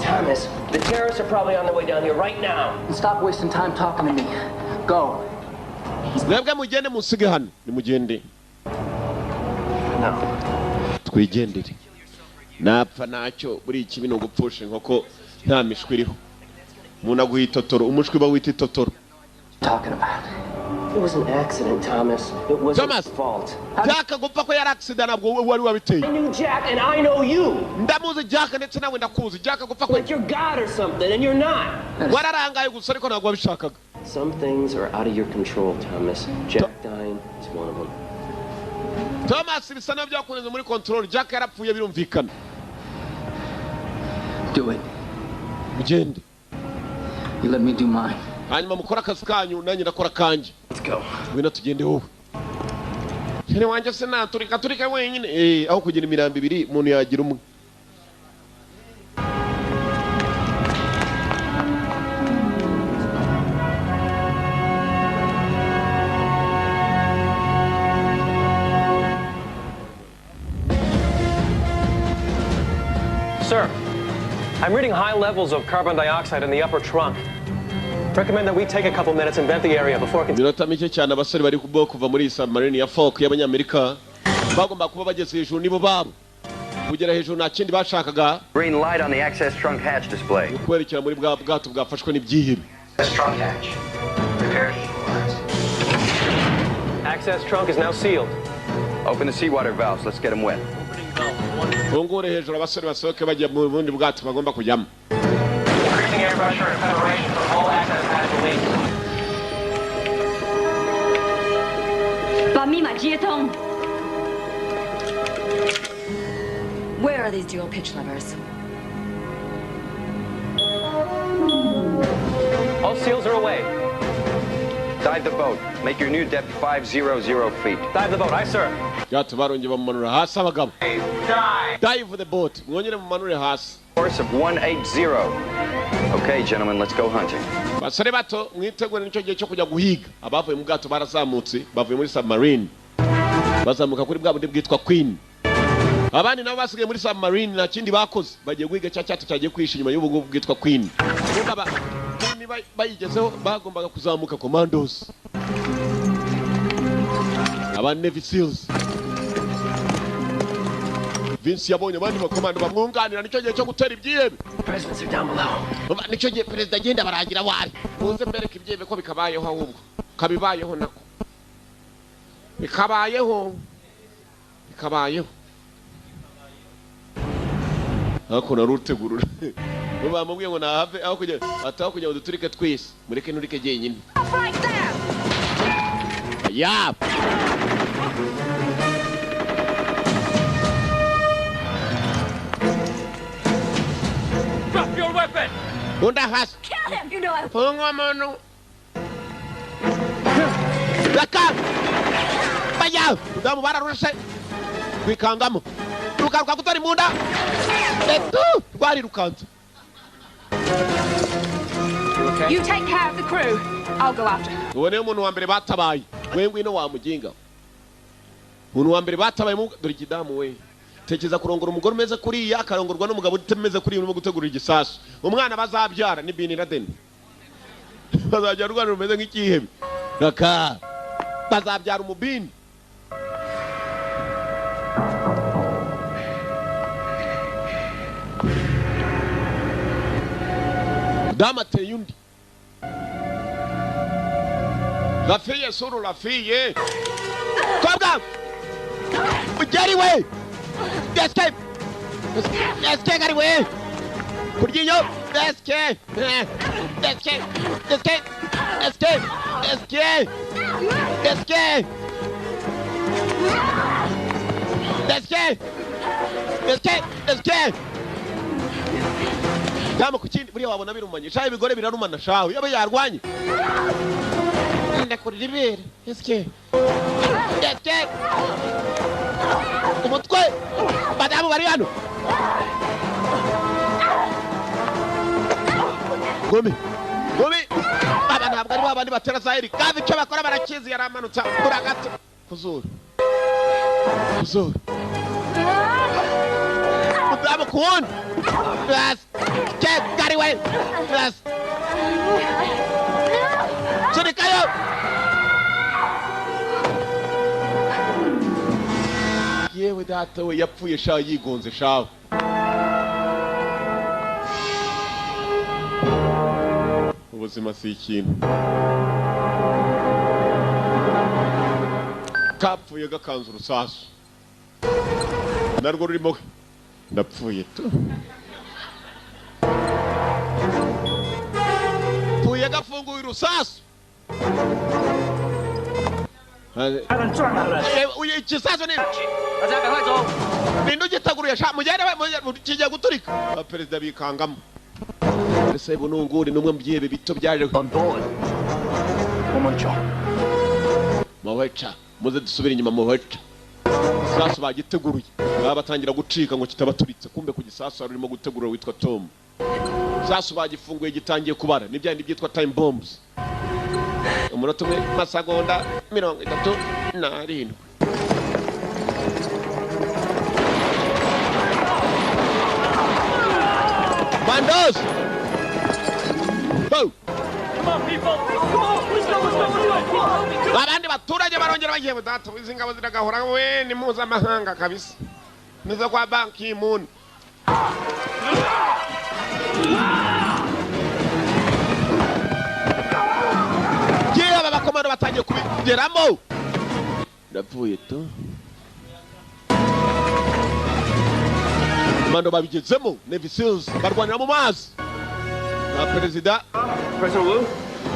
Thomas, the terrorists are probably on their way down here right now. Stop wasting time talking to me. Go. Mwebwe mugende musige hano. Nimugende. No. Twigendere. Napfa nacyo buri ikibi no gupfusha inkoko nta mishwi iriho. Umuntu aguha itotoro, umushwi ba wita itotoro. Talking about. It was an accident, Thomas. It wasn't his fault. Jack agupfa ko yari accident ntabwo wari wabiteye. I knew Jack and I know you. Ndamuzi Jack ndetse nawe ndakuzi. Jack agupfa ko like you're God or something and you're not. Wararangaye gusa ariko ntabwo wabishakaga. Some things are out of your control, Thomas. Jack dying is one of them. Thomas bisa nabyo byakunze muri control. Jack yarapfuye birumvikana. Do it. Mugende. You let me do mine. Hanyuma mukora akazi kanyu nanjye ndakora kanjye. Let's go. Ngwino tugende wowe. Cyane wanjye se naturika turika wenyine. Aho kugira imirambo ibiri umuntu yagira umwe. Sir, I'm reading high levels of carbon dioxide in the upper trunk. Recommend that we take a couple minutes and vent the area before Iminota mike cyane abasore bari kuva muri submarine ya Falk y'abanyamerika bagomba kuba bageze hejuru nibo babo kugera hejuru nta kindi bashakaga. Green light on the access trunk hatch display. Kwerekera muri bwa bwato bwafashwe n'ibyihebe. Trunk hatch. Prepare to equalize. Access trunk is now sealed. Open the seawater valves. Let's get them wet. Fungure hejuru abasore basohoke bajya mu bundi bwato bagomba kujyamo. Increasing air pressure in preparation for all access hatch release. Where are these dual pitch levers? All seals are away. Dive the boat. Make your new depth 500 feet. Dive the boat, aye, sir. Gato barongeye bamumanura hasi abagabo. Dive the boat. Mwongere mumanure hasi. Course of 180. Okay, gentlemen, let's go hunting. Basore bato mwitegure nicyo gihe cyo kujya guhiga. Abavuye mu bwato barazamutse, bavuye muri submarine. Bazamuka kuri bwa bundi bwitwa Queen. Abandi nabo basigaye muri submarine nta kindi bakoze, bagiye guhiga cya cyato cyagiye kwihisha inyuma y'ubu ngubu bwitwa Queen. Ubundi aba Queen bayigezeho bagombaga kuzamuka commandos. Aba Navy Seals. Vince yabonye abandi bakomando bamwunganira, nicyo gihe cyo gutera ibyihebe. Presidents are down below. Nicyo gihe perezida agenda baragira wari. Muze mbereke ibyihebe ko bikabayeho ahubwo. Kabibayeho nako. Bikabayeho. Bikabayeho. Ako narutegurura. Bo bamubwiye ngo nahave aho kujya ataho kujya uduturike twese. Mureke nurike jyenyine. Ya. Drop your weapon. Bunda hasi. Kill him. You know I. Funga mano. Raka. Baya. Udamu bararushe. Kwikangamo. Rukaruka kutori munda. Etu rwari rukanze. You take care of the crew. I'll go after her. Uwo niwe muntu wa mbere batabaye. We ngwino wa muginga. Umuntu wa mbere batabaye mu dore ikidamu we. Tekeza kurongora umugore umeze kuriya akarongorwa n'umugabo utemeze kuriya urimo gutegura igisasu. Umwana bazabyara ni Bin Laden. Bazabyara urwana rumeze nk'ikihebe. Raka. Bazabyara umubini. Dama ateye undi. La fille suru la fille. Kobwa. Ugeri we. Escape. Escape gari we. Kuryiyo. Escape. Escape. Escape. Escape. Escape. Escape. Escape. Escape. Escape. Dama ku kindi buriya wabona birumanye shaho ibigore birarumana shaho yaba yarwanye ndakurira ibere escape. Escape. Umutwe badamu bari hano. Gome. Gome. Aba ntabwo ari babandi batera Zahiri kandi icyo bakora barakizi yaramanutsa kuragata kuzura. Kuzura. Mudamu kuwundi. Yes. Get gari we. Yes. Sunikayo. Yewe data we yapfuye sha yigonze shawe. Ubuzima si ikintu. Kapfuye gakanze urusasu. Narwo rurimo ndapfuye tu. Pfuye gafunguye urusasu. Ikisasu ni Nindu gitaguruye sha mugere kijya guturika. Perezida bikangamo. Ese bununguri numwe mu byihebe bito byaje on board. Mawecha muze dusubire inyuma muwecha. Sasu bagiteguruye. Babatangira gucika ngo kitabaturitse kumbe ku gisasu arimo gutegura witwa Tom. Sasu bagifunguye gitangiye kubara nibya ndi byitwa time bombs. Umunota umwe masegonda 37. Bandos! Go! Come on, people! Come on, let's go, let's go, let's go! Abandi baturage barongera bagiye data izi ngabo ziragahora we ni mpuzamahanga kabisa. Nizo kwa Ban Ki-moon. Yewe abakomando batangiye kubigeramo. Ndapfuye tu. Komando babigezemo Navy Seals barwanira mu mazi. Na perezida President Wu,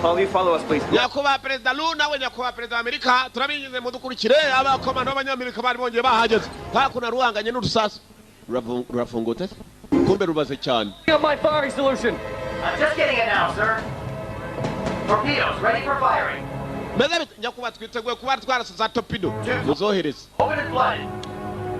all you follow us please. Nyakubahwa Perezida Lu nawe nyakubahwa Perezida wa Amerika turabinyize mudukurikire abakomando b'abanyamerika bari bongeye bahageze. Hakuno ruhanganye n'urusasu. Rurafungutse kumbe rubaze cyane. My firing solution. I'm just getting it now, sir. Torpedoes ready for firing. Meze nyakubahwa twiteguye kuba twarasa za torpedo. Muzohereze. Open and flooded.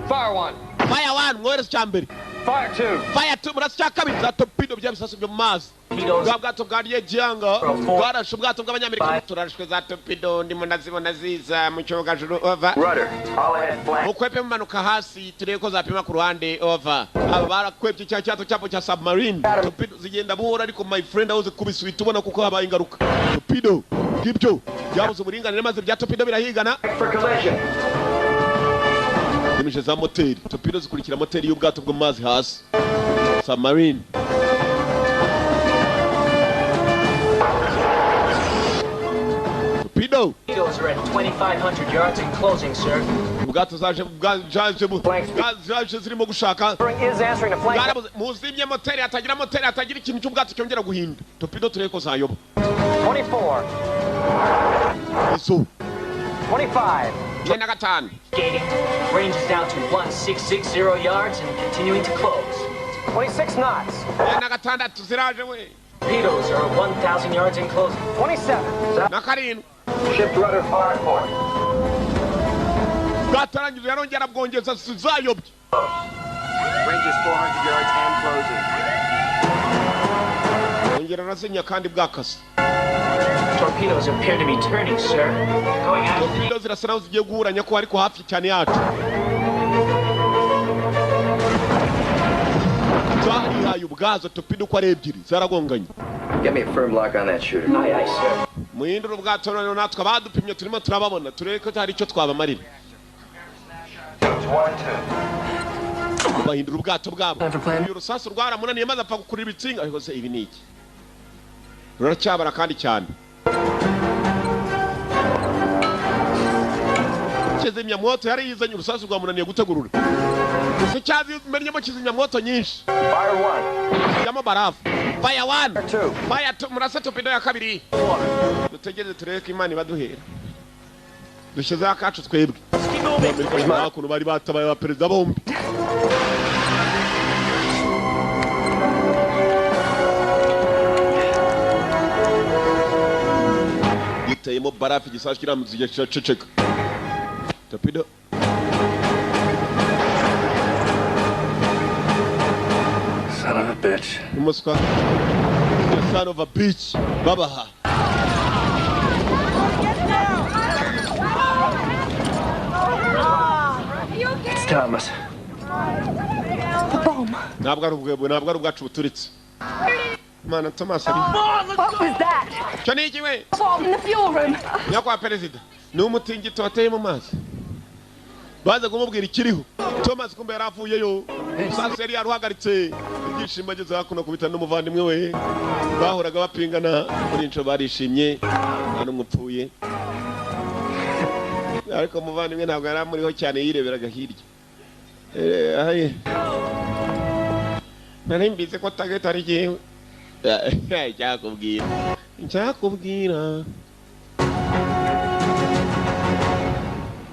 Fire one. Fire one mwohereze cyambere. Fire two. Fire two, murasa icya kabiri, za torpedo, bya bisasu byo mu mazi. Bwa bwato bwa Ryejyanga bwarashe ubwato bw'Abanyamerika. Turarashwe za torpedo, ndimo ndazibona ziza mu cyogajuru, over. Rudder. All ahead flank. Mukwepe mumanuka hasi, turebe ko zapima ku ruhande, over. Aba barakwepye cya cyato cyabo cya submarine. Torpedo zigenda buhoro, ariko my friend, aho zikubise uhita ubona kuko habaye ingaruka. Torpedo ngibyo byabuze uburinganire, maze bya torpedo birahigana. For collision. Zimije za moteri, torpedo zikurikira moteri y'ubwato bwo mu mazi hasi, submarine. Torpedo. Torpedoes are at 2,500 yards and closing, sir. Ubwato zaje bwaje zaje zirimo gushaka. Is answering the flank. Bwarabuze. Muzimye moteri, hatagira moteri, hatagira ikintu cy'ubwato cyongera guhinda. Torpedo turebe ko zayoba. 24. Izo. 25. 95. Gating. Range is down to 1660 yards and continuing to close. 26 knots. 96 ziraje we. Torpedoes are at 1,000 yards and closing. 27. Na 7. Shift rudder hard port. Bwatarangije, yarongera bwongeza, zayobye. Range is 400 yards and closing. Yongera arazinya kandi bwakase. Torpedoes appear to be turning, sir. Going after the Torpedo zirasa naho zigiye guhuranya ko ariko hafi cyane yacu. Zarihaye ubwazo, torpedo uko ari ebyiri zaragonganye. Get me a firm lock on that shooter. Aye, aye, sir. Muhindure ubwato noneho, natwe abadupimye turimo turababona, turebe ko hari icyo twabamarira. Bahindura ubwato bwabo. Uyu rusasu rwaramunaniye, maze apfa gukurura ibitsinga. Ariko se ibi ni iki? Ruracyabara kandi cyane. Kizimyamwoto yari yizanye, urusasu rwamunaniye gutegurura. Gusa icyazimennyemo kizimyamwoto nyinshi. Fire one. Shyiramo barafu. Fire one. Two. Fire two, murase torpedo ya kabiri. Dutegereze turebe ko Imana ibaduhera. Dushyizeho akacu twebwe. Amerika ukuntu bari batabaye abaperezida bombi. Giteyemo barafu, igisasu kiramutse kiraceceka. Torpedo. Son of a bitch. Umuswa. The son of a bitch. Babaha. It's Thomas. The bomb. Ntabwo ari ubwebwe, ntabwo ari ubwacu buturitse. Mana, Thomas ari. What was that? Cyo ni iki we? Bomb in the fuel room. Nyakubahwa perezida, ni umutingito wateye mu mazi. Baza kumubwira ikiriho. Thomas kumbe yari avuyeyo. Sasa yari yaruhagaritse. Ibyishimo ageze hakuno kubita n'umuvandimwe we. Bahoraga bapingana, muri inco barishimye, nta n'umwe upfuye. Ariko umuvandimwe ntabwo yari amuriho cyane, yireberaga hirya. Aye. Nari mbizi ko target ari jyewe. Icyakubwira. Icyakubwira.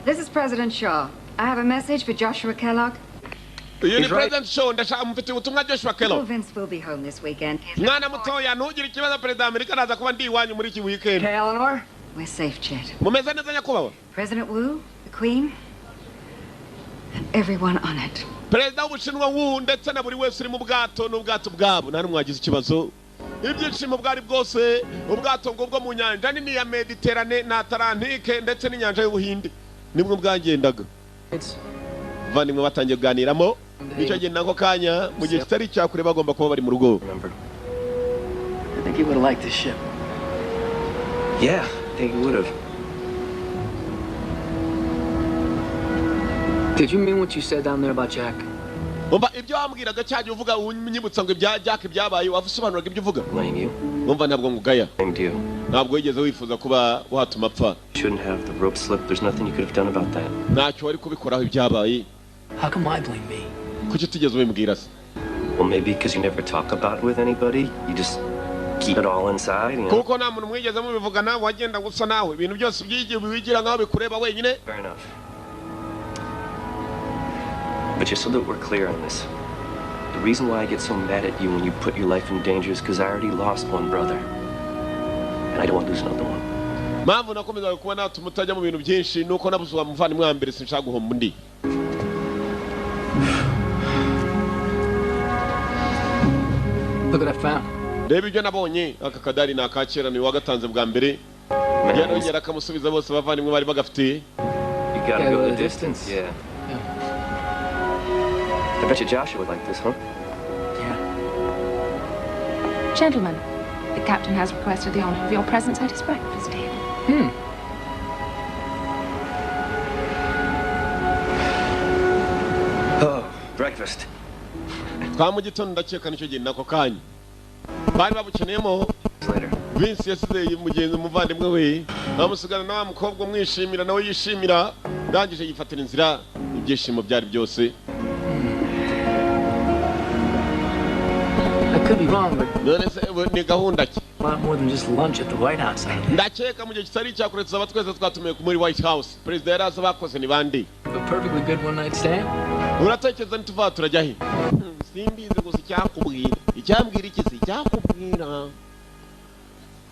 This is President Shaw. I have a message for Joshua Kellogg. Uyu ni President Shaw, ndashaka mufitiye ubutumwa Joshua Kellogg. Vince will be home this weekend. Mwana mutoya, ntugire ikibazo, perezida wa Amerika araza kuba ndi iwanyu muri iki weekend. Hey, Eleanor. We're safe, Chet. Mumeze neza, nyakubahwa. President Wu, the Queen, and everyone on it. Perezida w'Ubushinwa Wu ndetse na buri wese uri mu bwato n'ubwato bwabo, nta n'umwe wagize ikibazo. Ibyishimo bwari bwose. Ubwato ngo bwo mu nyanja nini ya Mediterane na Atlantike ndetse n'inyanja y'Ubuhinde nibwo bwagendaga. Bavandimwe batangiye kuganiramo nicyo gihe, nako kanya mu gihe kitari icyakure bagomba kuba bari mu rugo. I think he would have liked this ship. Yeah, I think he would have. Did you mean what you said down there about Jack? Umva, ibyo wambwiraga cyagiye uvuga unyibutsa ngo ibya Jack byabaye, wasobanuraga ibyo uvuga. Blame you. Umva, ntabwo ngugaya. Blamed you. Ntabwo wigeze wifuza kuba watuma apfa. Shouldn't have. The rope slipped. There's nothing you could have done about that. Ntacyo wari kubikoraho ibyabaye. How come I blame me? Kuki utigeze ubimbwira se? Well, maybe because you never talk about it with anybody. You just keep it all inside, you know? Kuko nta muntu mwigeze mubivugana, wagenda gusa nawe ibintu byose byigiye wigira nkaho bikureba wenyine. Fair enough. But just so that we're clear on this, the reason why I get so mad at you when you put your life in danger is because I already lost one brother. And I don't want to lose another one. Mpamvu nakomezaga kuba natuma utajya mu bintu byinshi nuko nabuze uwa muvandimwe wa mbere, sinshaka guhomba undi. Look what I found. Reba ibyo nabonye. Aka kadari ni akakera, ni wagatanze bwa mbere, yarongera akamusubiza. Bose abavandimwe bari bagafite. You gotta go the distance. Yeah. I bet you Joshua would like this, huh? Gentlemen, the captain has requested the honor of your presence at his breakfast table. Oh, breakfast. Twa mu gitondo, ndakeka nicyo gihe nako kanya bari babukeneyemo. Vince yasize mugenzi, umuvandimwe we, amusigana na wa mukobwa umwishimira, nawe yishimira. Ndangije yifatira inzira, ibyishimo byari byose. I could be wrong, but None se ni gahunda ki? a lot more than just lunch at the White House. Ndakeka mu gihe kitari icyakure tuzaba twese twatumiwe muri White House. Perezida yari azi abakoze ni bande. A perfectly good one night stand. Uratekereza nituva turajya he? Simbizi, gusa icyakubwira, icyambwira iki si icyakubwira,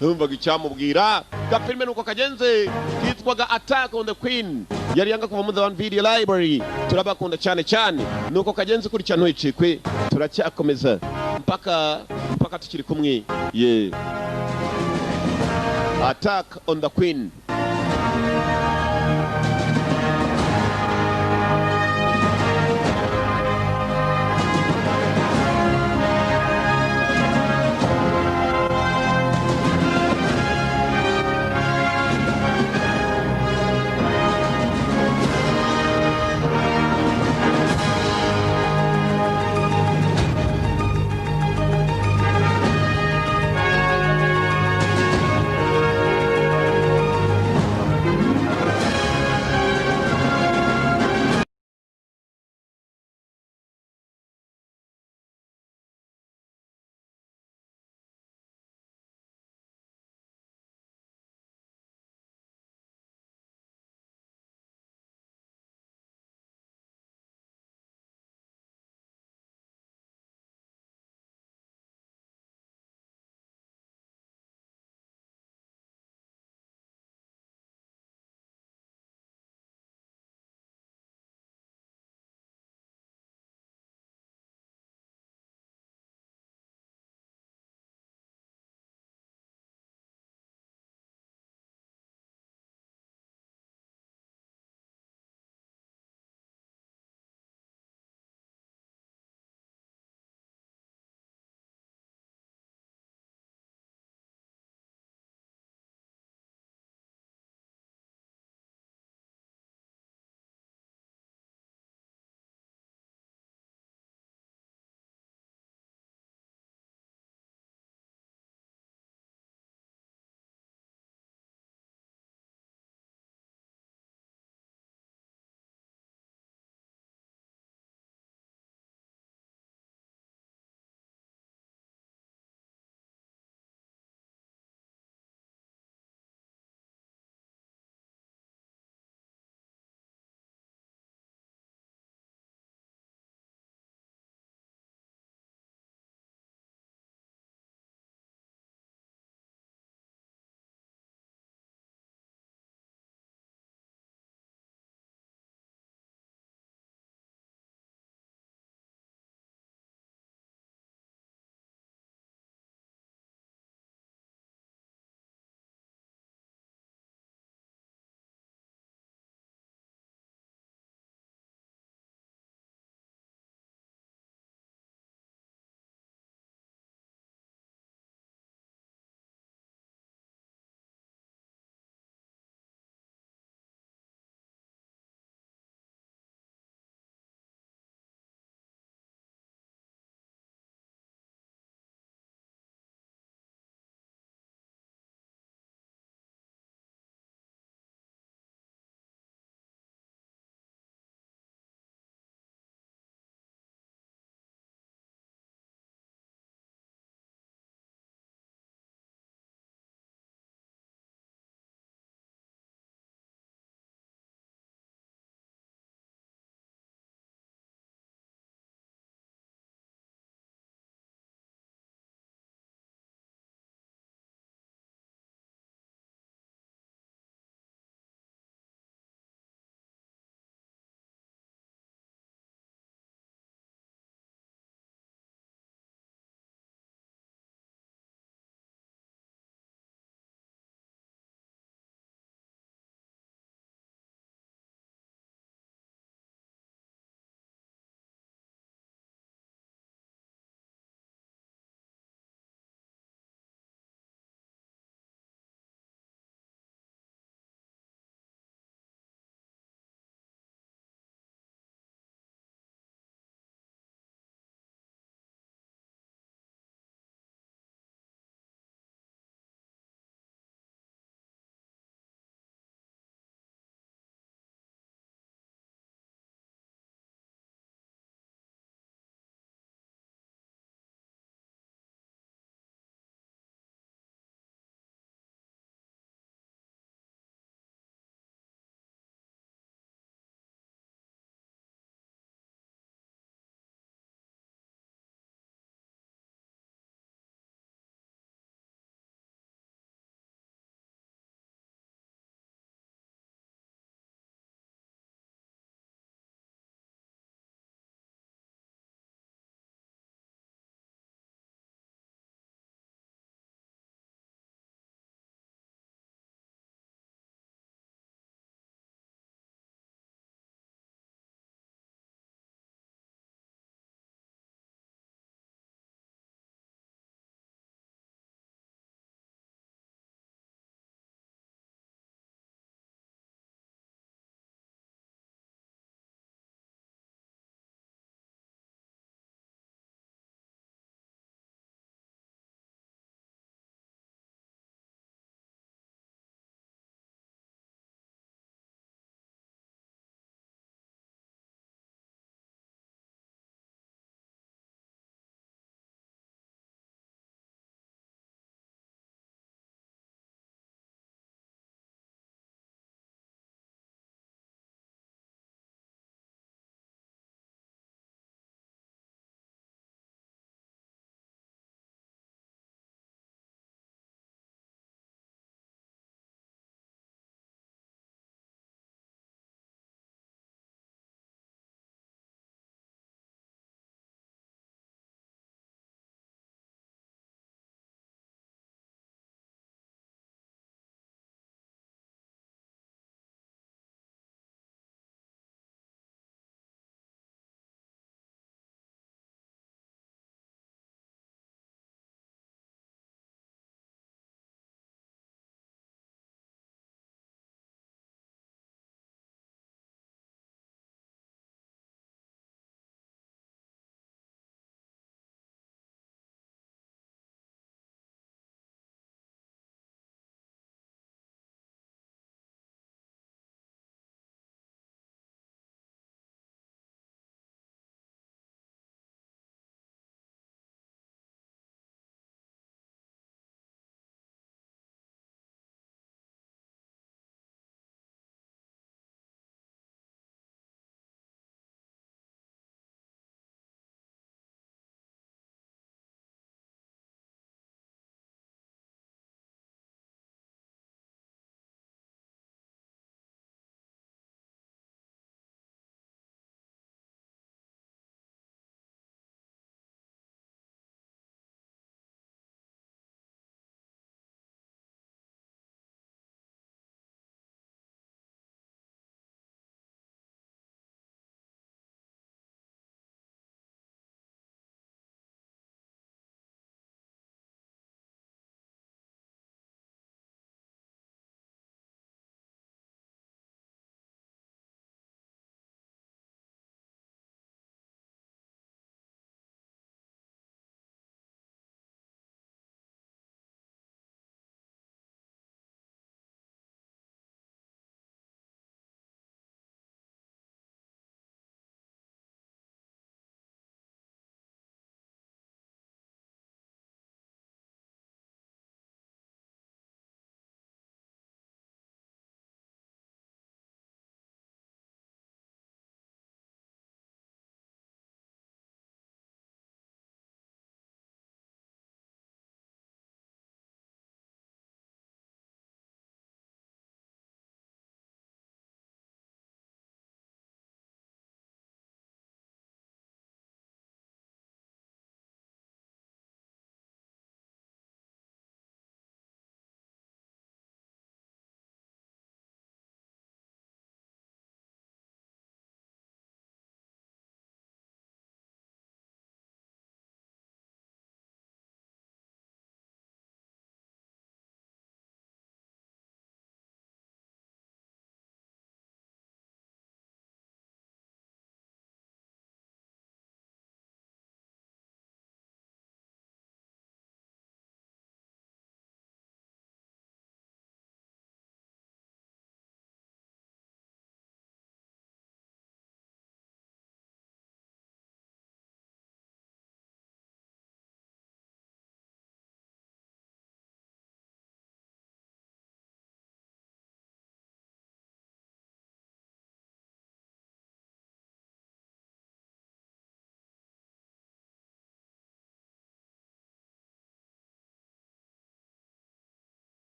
numvaga icyamubwira. Gafilime nuko kagenze, kitwaga Attack on the Queen, yari yanga kuva muri The One Video Library. Turabakunda cyane cyane. Nuko kagenze, kurikirana ntuyicikwe, turacyakomeza mpaka mpaka tukiri kumwe ye. Attack on the Queen.